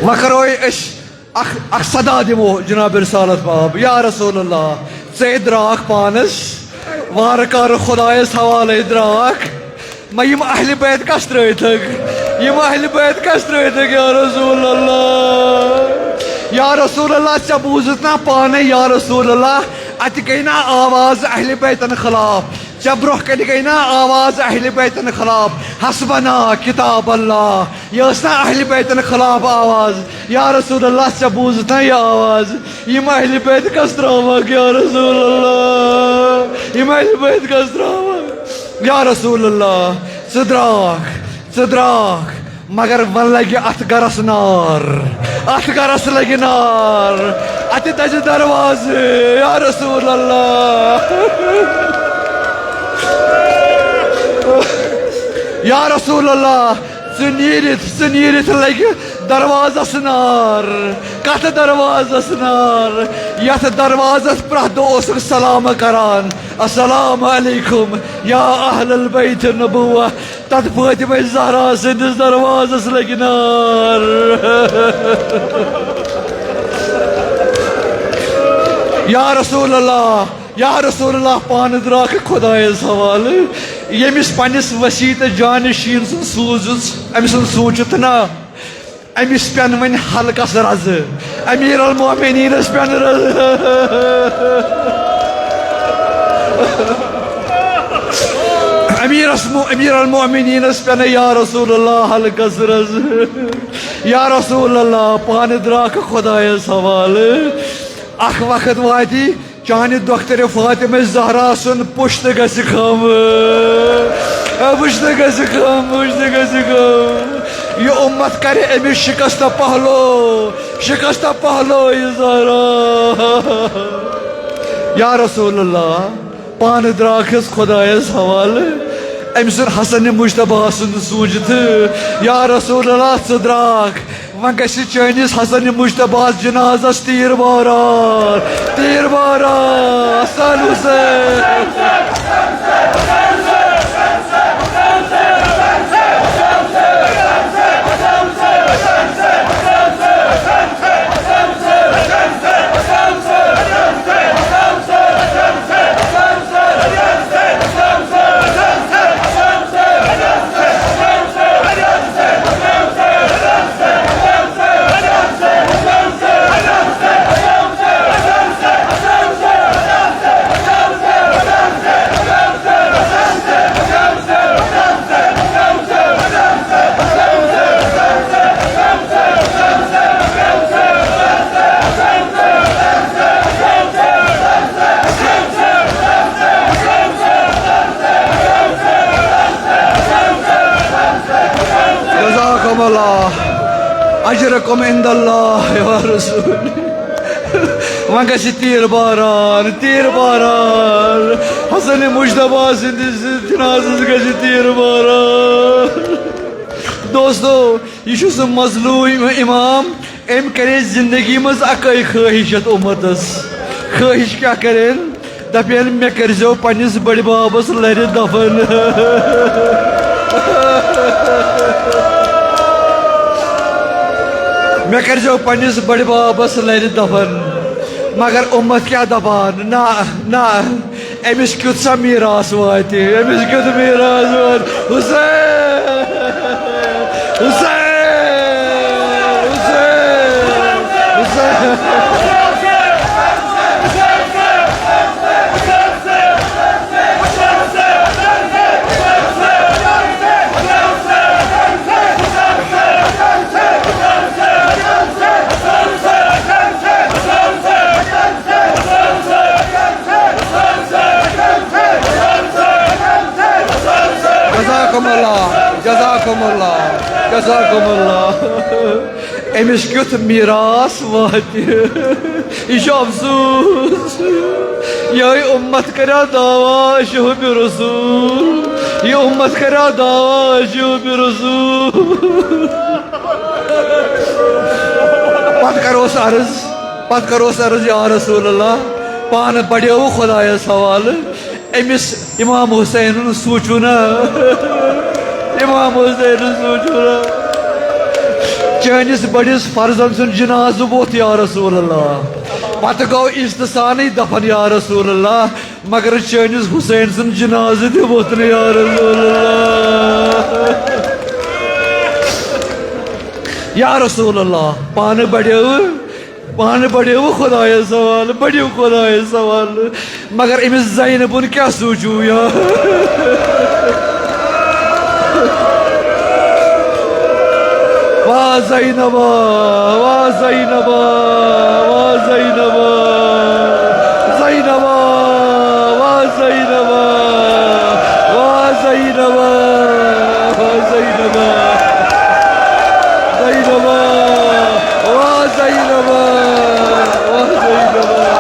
وۄنۍ کرو أسۍ اکھ، اکھ صدا دِمو جناب رسالت مآب، یا رسول اللہ، ژے درٛاکھ پانس، وارٕ کارٕ خدایس حوالے درٛاکھ، مہ یِم اہل بیت کس ترٲوتھکھ، یِم اہل بیت کس ترٲوتھکھ، یا رسول اللہ، یا رسول اللہ، ژےٚ بوٗزُتھ نا پانے، یا رسول اللہ، اتہِ گٔے نا آواز اہل بیتن خلاف، ژےٚ برونٛہہ کنہِ گٔے نا آواز اہل بیتن خلاف، حسبنا کتاب اللہ، یہِ ٲس نا اہل بیتن خلاف آواز۔ یا رسول اللہ، ژےٚ بوٗزُتھ نا یہِ آواز؟ یِم اہل بیت کس ترٛاوکھ یا رسول اللہ؟ یِم اہل بیت کس ترٛاوکھ یا رسول اللہ؟ ژٕ درٛاکھ، ژٕ درٛاکھ، مگر وۄنۍ لگہِ اتھ گرس نار، اتھ گرس لگہِ نار، اتہِ دزِ دروازٕ یا رسول اللہ۔ یا رسول اللہ، ژٕ نیٖرِتھ، ژٕ نیٖرِتھ لگہِ دروازس نار۔ کتھ دروازس نار؟ یتھ دروازس پرٛٮ۪تھ دۄہ اوسُکھ سلام کران، السلام علیکم یا اہل البیت النبوہ۔ تتھ فاطمہ زہرا سٕنٛدِس دروازس لگہِ نار۔ یا رسول اللہ، یا رسول اللہ، پانہٕ درٛاکھ خۄدایس حوالہٕ، ییٚمِس پننِس وسیع تہٕ جانشین سٕنٛز سوٗز، أمۍ سٕنٛز سوٗنٛچِتھ نا، أمِس پٮ۪ن وۄنۍ حلقس رزٕ، امیر المومنینس پٮ۪ن رزٕ۔ امیر المؤ-، امیر المؤمنینس پینہ یا رسول اللہ حلقس رز۔ یا رسول اللہ، پانہ دراکھ خدایس حوالہ۔ اکھ وقت واتی چانہ دختر فاطمہ زہرا سن پشت گژھِ خم۔ اے، پشت گژھِ خم، پشت گژھِ خم۔ یہ امت کرِ امس شکست پہلو، شکست پہلو یہ زہرا۔ یا رسول اللہ، پانہٕ درٛاکھ أسۍ خۄدایس حوالہٕ۔ أمۍ سُنٛد حسن مجتبیٰ سُنٛد سوٗنٛچِتھ، یا رسول اللہ، ژٕ درٛاکھ، وۄنۍ گژھِ چٲنِس حسن مجتبیٰ ہس جنازس تیٖر باران، تیٖر باران، حسن حسین۔ جزاکم اللہ، اجرکم عند اللہ یا رسول۔ وۄنۍ گژھِ تیٖر باران، تیٖر باران۔ حسن مجتبیٰ سٕنٛدِس جنازس گژھِ تیٖر باران۔ دوستو، یہِ چھُ سُہ مظلوم امام، أمۍ کرے زندگی منٛز اکٲے خٲہِش یتھ امتس۔ خٲہِش کیٛاہ کرن؟ دپن، مےٚ کٔرۍزیو پننِس بٔڈِ بابس لرِ دفن۔ مےٚ کٔرۍزیو پننِس بٔڈِ بابس لرِ دفن۔ مگر امت کیٛاہ دپان؟ نہ، نہ، أمِس کیُتھ سا میٖراث واتہِ؟ أمِس کیُتھ میٖراث واتہِ؟ حسین! حسین! حسین! حسین! جزاکم اللہ، جزاکم اللہ، جزاکم اللہ۔ أمِس کیُتھ میٖراث واتہِ؟ یہِ چھُ افسوس۔ یِہوٚے اُمت کریا دعوا شہب رسول، یہِ اُمت کریا دعوا شہب رسول۔ پتہٕ کروس عرض، پتہٕ کروس عرض، یا رسول اللہ، پانہٕ بڑیو خدایس حوالہٕ، أمِس امام حسین سوٗنٛچِو نا، امام حسین سوٗنٛچِو نا، چٲنِس بٔڑِس فرزند سُنٛد جنازٕ ووٚتھ یا رسول اللہ، پتہٕ گوٚو عزتہٕ سانٕے دفن یا رسول اللہ، مگر چٲنِس حسین سُنٛد جنازٕ تہِ ووٚتھ نہٕ یا رسول اللہ۔ یا رسول اللہ، پانہٕ بڑیو، پانہٕ بڑیو خدایس حوالہٕ، بڑیو خدایس حوالہٕ۔ مگر أمِس زینبُن کیٛاہ سوٗنٛچِو یا؟ واہ زینبا، واہ زینبا، واہ زینبا، زینبا، واہ زینبا، واہ زینبا، واہ زینبا، زینبا، واہ زینبا، واہ زینبا۔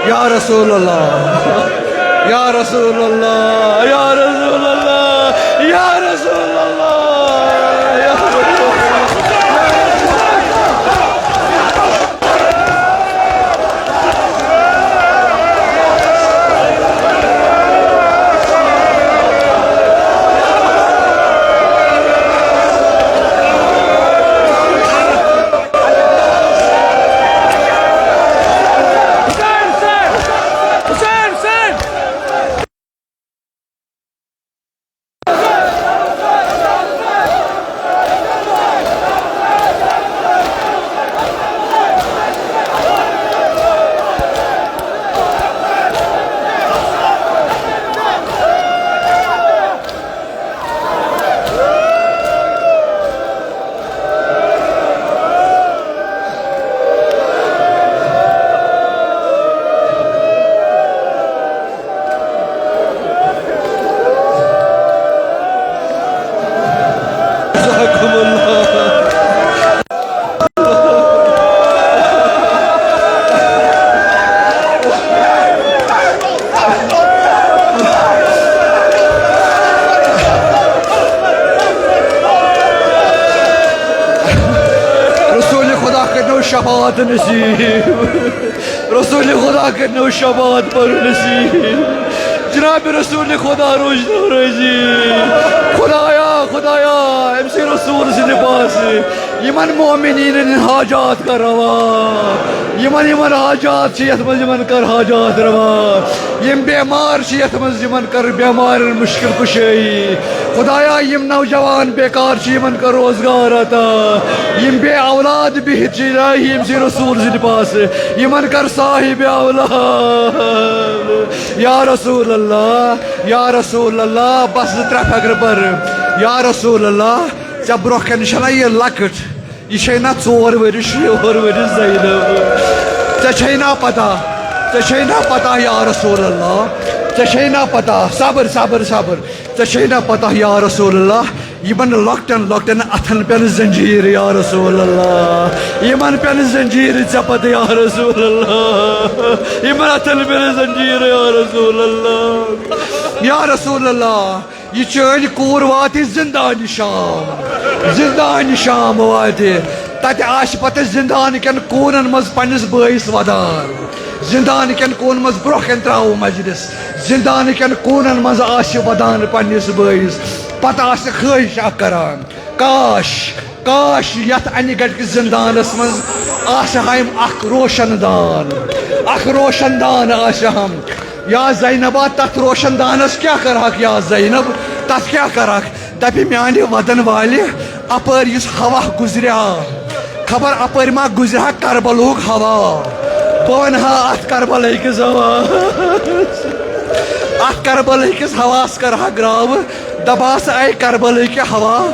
یا رسول اللہ، یا رسول اللہ، یا رسول اللہ، یا رسول اللہ، یا رسول اللہ۔ رسول خدا کٔرنو شفاعت نصیب۔ رسول خدا کٔرنو شفاعت پرو نصیب۔ جناب رسول خدا روزنو رٲضی۔ خدایا، خدایا، أمۍ سٕے رسول سٕنٛدِ پاسہٕ یِمن مومنیٖنن ہٕنٛدۍ حاجات کر روا۔ یِمن، یِمن حاجات چھِ یتھ منٛز، یِمن کر حاجات روا۔ یِم بیمار چھِ یتھ منٛز، یِمن کر بیمارن مشکل کشٲیی۔ خدایا، یِم نوجوان بیکار چھِ، یِمن کر روزگار عطا۔ یِم بے اولاد بِہِتھ چھِ، الٰہی، أمۍ سٕے رسول سٕنٛدِ پاسہٕ یِمن کر صاحب اولاد۔ یا رسول اللہ، یا رسول اللہ، بس زٕ ترٛےٚ پھٮ۪کرٕ بَر۔ یا رسول اللہ، ژےٚ برونٛہہ کنہِ چھَنا یہِ لۄکٕٹ؟ یہِ چھے نا ژور ؤرِش، شےٚ ؤہٕر ؤرِش زینب؟ ژےٚ چھے نا پتہ؟ ژےٚ چھے نا پتہ یا رسول اللہ؟ ژےٚ چھے نا پتہ؟ صبر، صبر، صبر۔ ژےٚ چھے نا پتہ یا رسول اللہ؟ یِمن لۄکٹٮ۪ن لۄکٹٮ۪ن اتھن پٮ۪ن زنجیٖر یا رسول اللہ۔ یِمن پٮ۪ن زنجیٖر ژےٚ پتہٕ یا رسول اللہ۔ یِمن اتھن پٮ۪ن زنجیٖر یا رسول اللہ۔ یا رسول اللہ، یہِ چٲنۍ کوٗر واتہِ زِندانِ شام، زِندانِ شام واتہِ۔ تَتہِ آسہِ پَتہٕ زِندان کٮ۪ن کوٗنَن منٛز پنٛنِس بٲیِس وَدان۔ زِندان کٮ۪ن کوٗنَن منٛز برٛونٛہہ کَنہِ ترٛاوو مجلس۔ زِندان کٮ۪ن کوٗنَن منٛز آسہِ وَدان پنٛنِس بٲیِس۔ پَتہٕ آسہِ خٲہِش اَکھ کَران، کاش، کاش یتھ انہِ گٹہِ کِس زندانس منٛز آسہٕ ہایم اکھ روشن دان، اکھ روشن دان آسہٕ ہم۔ یا زینبا، تتھ روشن دانس کیٛاہ کرہکھ؟ یا زینب، تتھ کیٛاہ کرہکھ؟ دپہِ میانہِ ودن والہِ، اپٲرۍ یُس ہوا گُزریا، خبر اپٲرۍ ما گُزرِ ہا کربلُک ہوا؟ بہٕ ونہٕ ہا اتھ کربلے کِس ہواہس، اتھ کربلے کِس ہواہس کرٕ ہا گراوٕ۔ دپاس، اے کربلٕکۍ ہوا،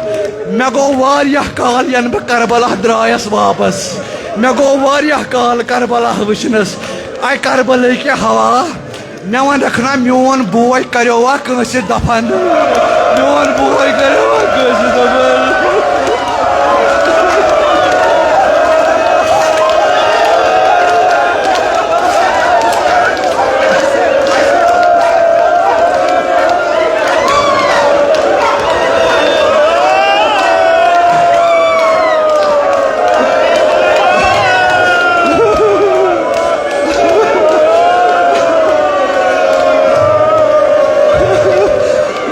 مےٚ گوٚو واریاہ کال ینہٕ بہٕ کربلا درٛایس واپس۔ مےٚ گوٚو واریاہ کال کربلا وٕچھنس۔ اے کربلٕکۍ ہوا، مےٚ ونکھ نا، میون بوے کریوا کٲنٛسہِ دفن؟ میون بوے کریوا کٲنٛسہِ دفن؟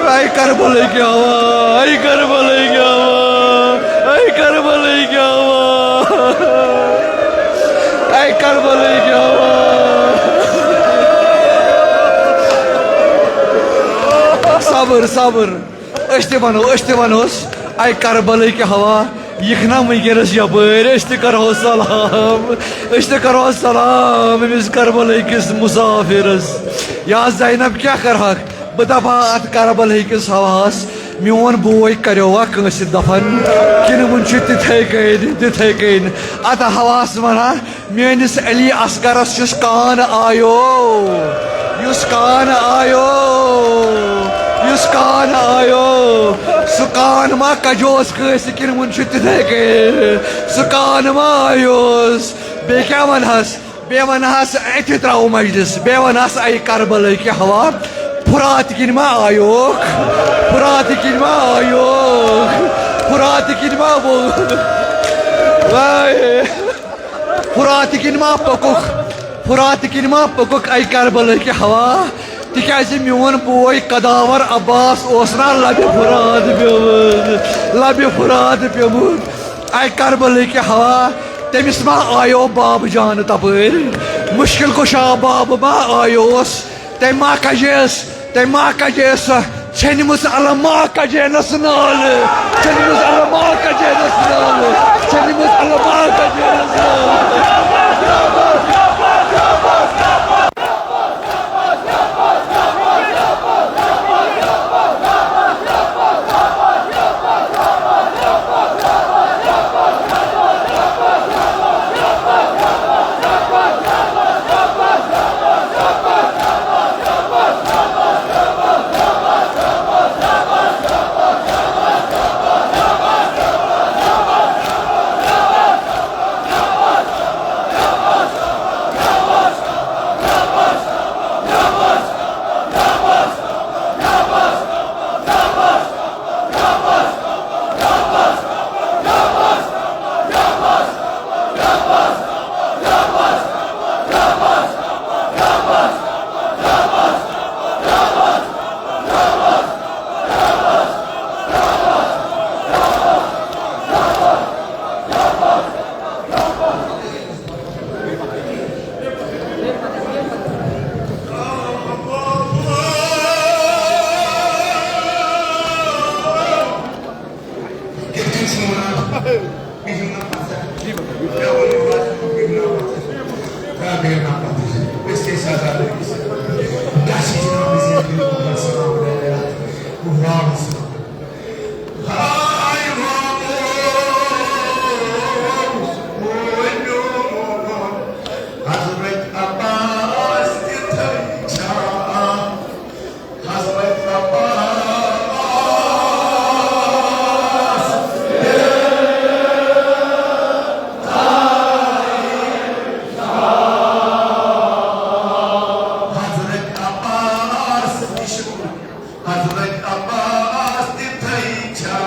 اے کربلٕکۍ ہوا، اے کربلٕکۍ ہوا، اے کربلٕکۍ ہوا، اے کربلٕکۍ ہوا۔ صبر، صبر۔ أسۍ تہِ ونو، أسۍ تہِ ونوس، اے کربلٕکۍ ہوا، یِکھ نا وٕنکیٚنس یپٲرۍ، أسۍ تہِ کرہو سلام، أسۍ تہِ کرہو سلام أمِس کربلہٕ کِس مسافرس۔ یا زینب، کیٛاہ کرہکھ؟ بہٕ دپہٕ ہا اتھ کربلہٕ کِس ہواہس، میون بوے کریوا کٲنٛسہِ دفن کِنہٕ وُنہِ چھُ تِتھے کٔنۍ، تِتھے کٔنۍ؟ اتھ ہواہس ونہٕ ہا، میٲنِس علی اصغرس یُس کان آیو، یُس کان آیو، یُس کان آیو، سُہ کان ما کجوس کٲنٛسہِ کِنہٕ وُنہِ چھُ تِتھے کٔنۍ؟ سُہ کان ما آیوس؟ بیٚیہِ کیٛاہ ونہس؟ بیٚیہِ وَنہٕ ہس، أتھی ترٛاوو مجلس، بیٚیہِ وَنہٕ ہس، اَے کربلہٕ کہِ ہوا، فرات کِنۍ ما آیوکھ؟ فرات کِنۍ ما آیوکھ؟ فرات کِنۍ ما بوٚو؟ واے! فرات کِنۍ ما پوٚکُکھ؟ فرات کِنۍ ما پوٚکُکھ، اَے کربلہٕ کہِ ہوا؟ تِکیٛازِ میون بوے قداور عباس اوس نا لبہِ فرات پیوٚمُت، لبہِ فرات پیوٚمُت۔ اے کربلہٕ کہِ ہوا، تٔمِس ما آیو بابہٕ جان تپٲرۍ؟ مُشکِل کُشا بابہٕ ما آیوس؟ تٔمۍ ما کجیس، تٔمۍ ما کجیس سۄ ژھیٚنمٕژ علما کجینس نالہٕ؟ ژھیٚنمٕژ علما کجینس نالہٕ؟ ژھیٚنمٕژ علما کجینس نالہٕ؟ حضرت عباس تہِ تھٲے چھا؟ حضرت عباس۔ حضرت عباس تہِ چھُ، حضرت عباس تہِ تھٲے چھا؟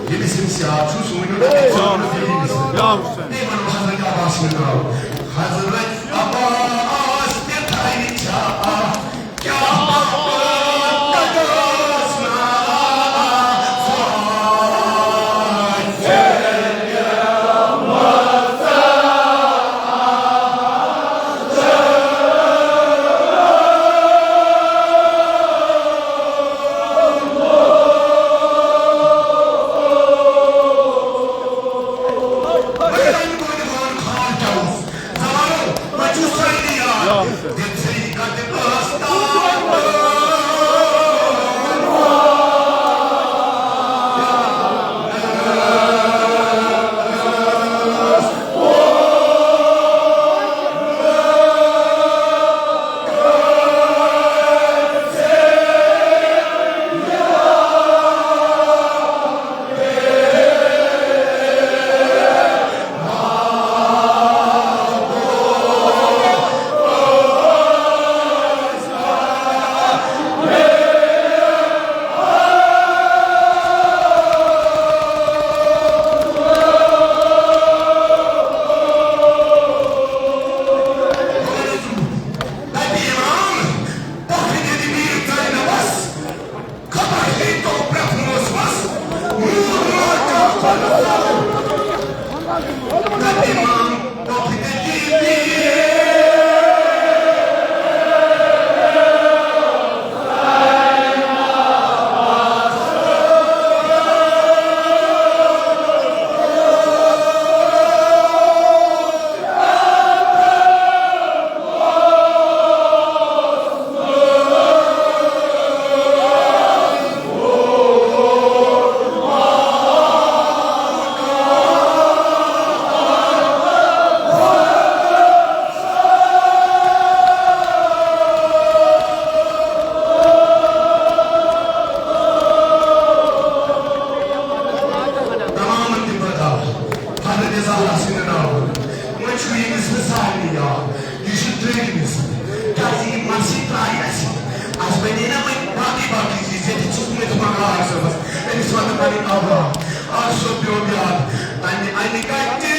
ییٚمِس یِم سیاد چھُ، سُہ ؤنِو تُہۍ، سُہ ؤنِو تُہۍ ییٚمِس۔ تُہۍ ؤنِو حضرت عباس سُنٛد ناو۔ حضرت عباس تہِ تھاوِ چھا؟ تمامن تہِ پتہ حضرت زہرا سٕنٛدِ ناوٕ۔ وۄنۍ چھُ ییٚمِس نہٕ سارنٕے یاد، یہِ چھُ درٛٲتمٕے سُنٛد۔ کیٛازِ یہِ مرثی ترٛایہِ اَسہِ۔ اَسہِ بنے نا وۄنۍ باقٕے باقٕے چیٖز، ییٚتہِ چھُس بہٕ ییٚتہِ منٛگان آصفس، أمِس وَنہٕ پَنٕنۍ آبرا۔ آصف پیوٚم یاد، تَمہِ اَنہِ کَتہِ؟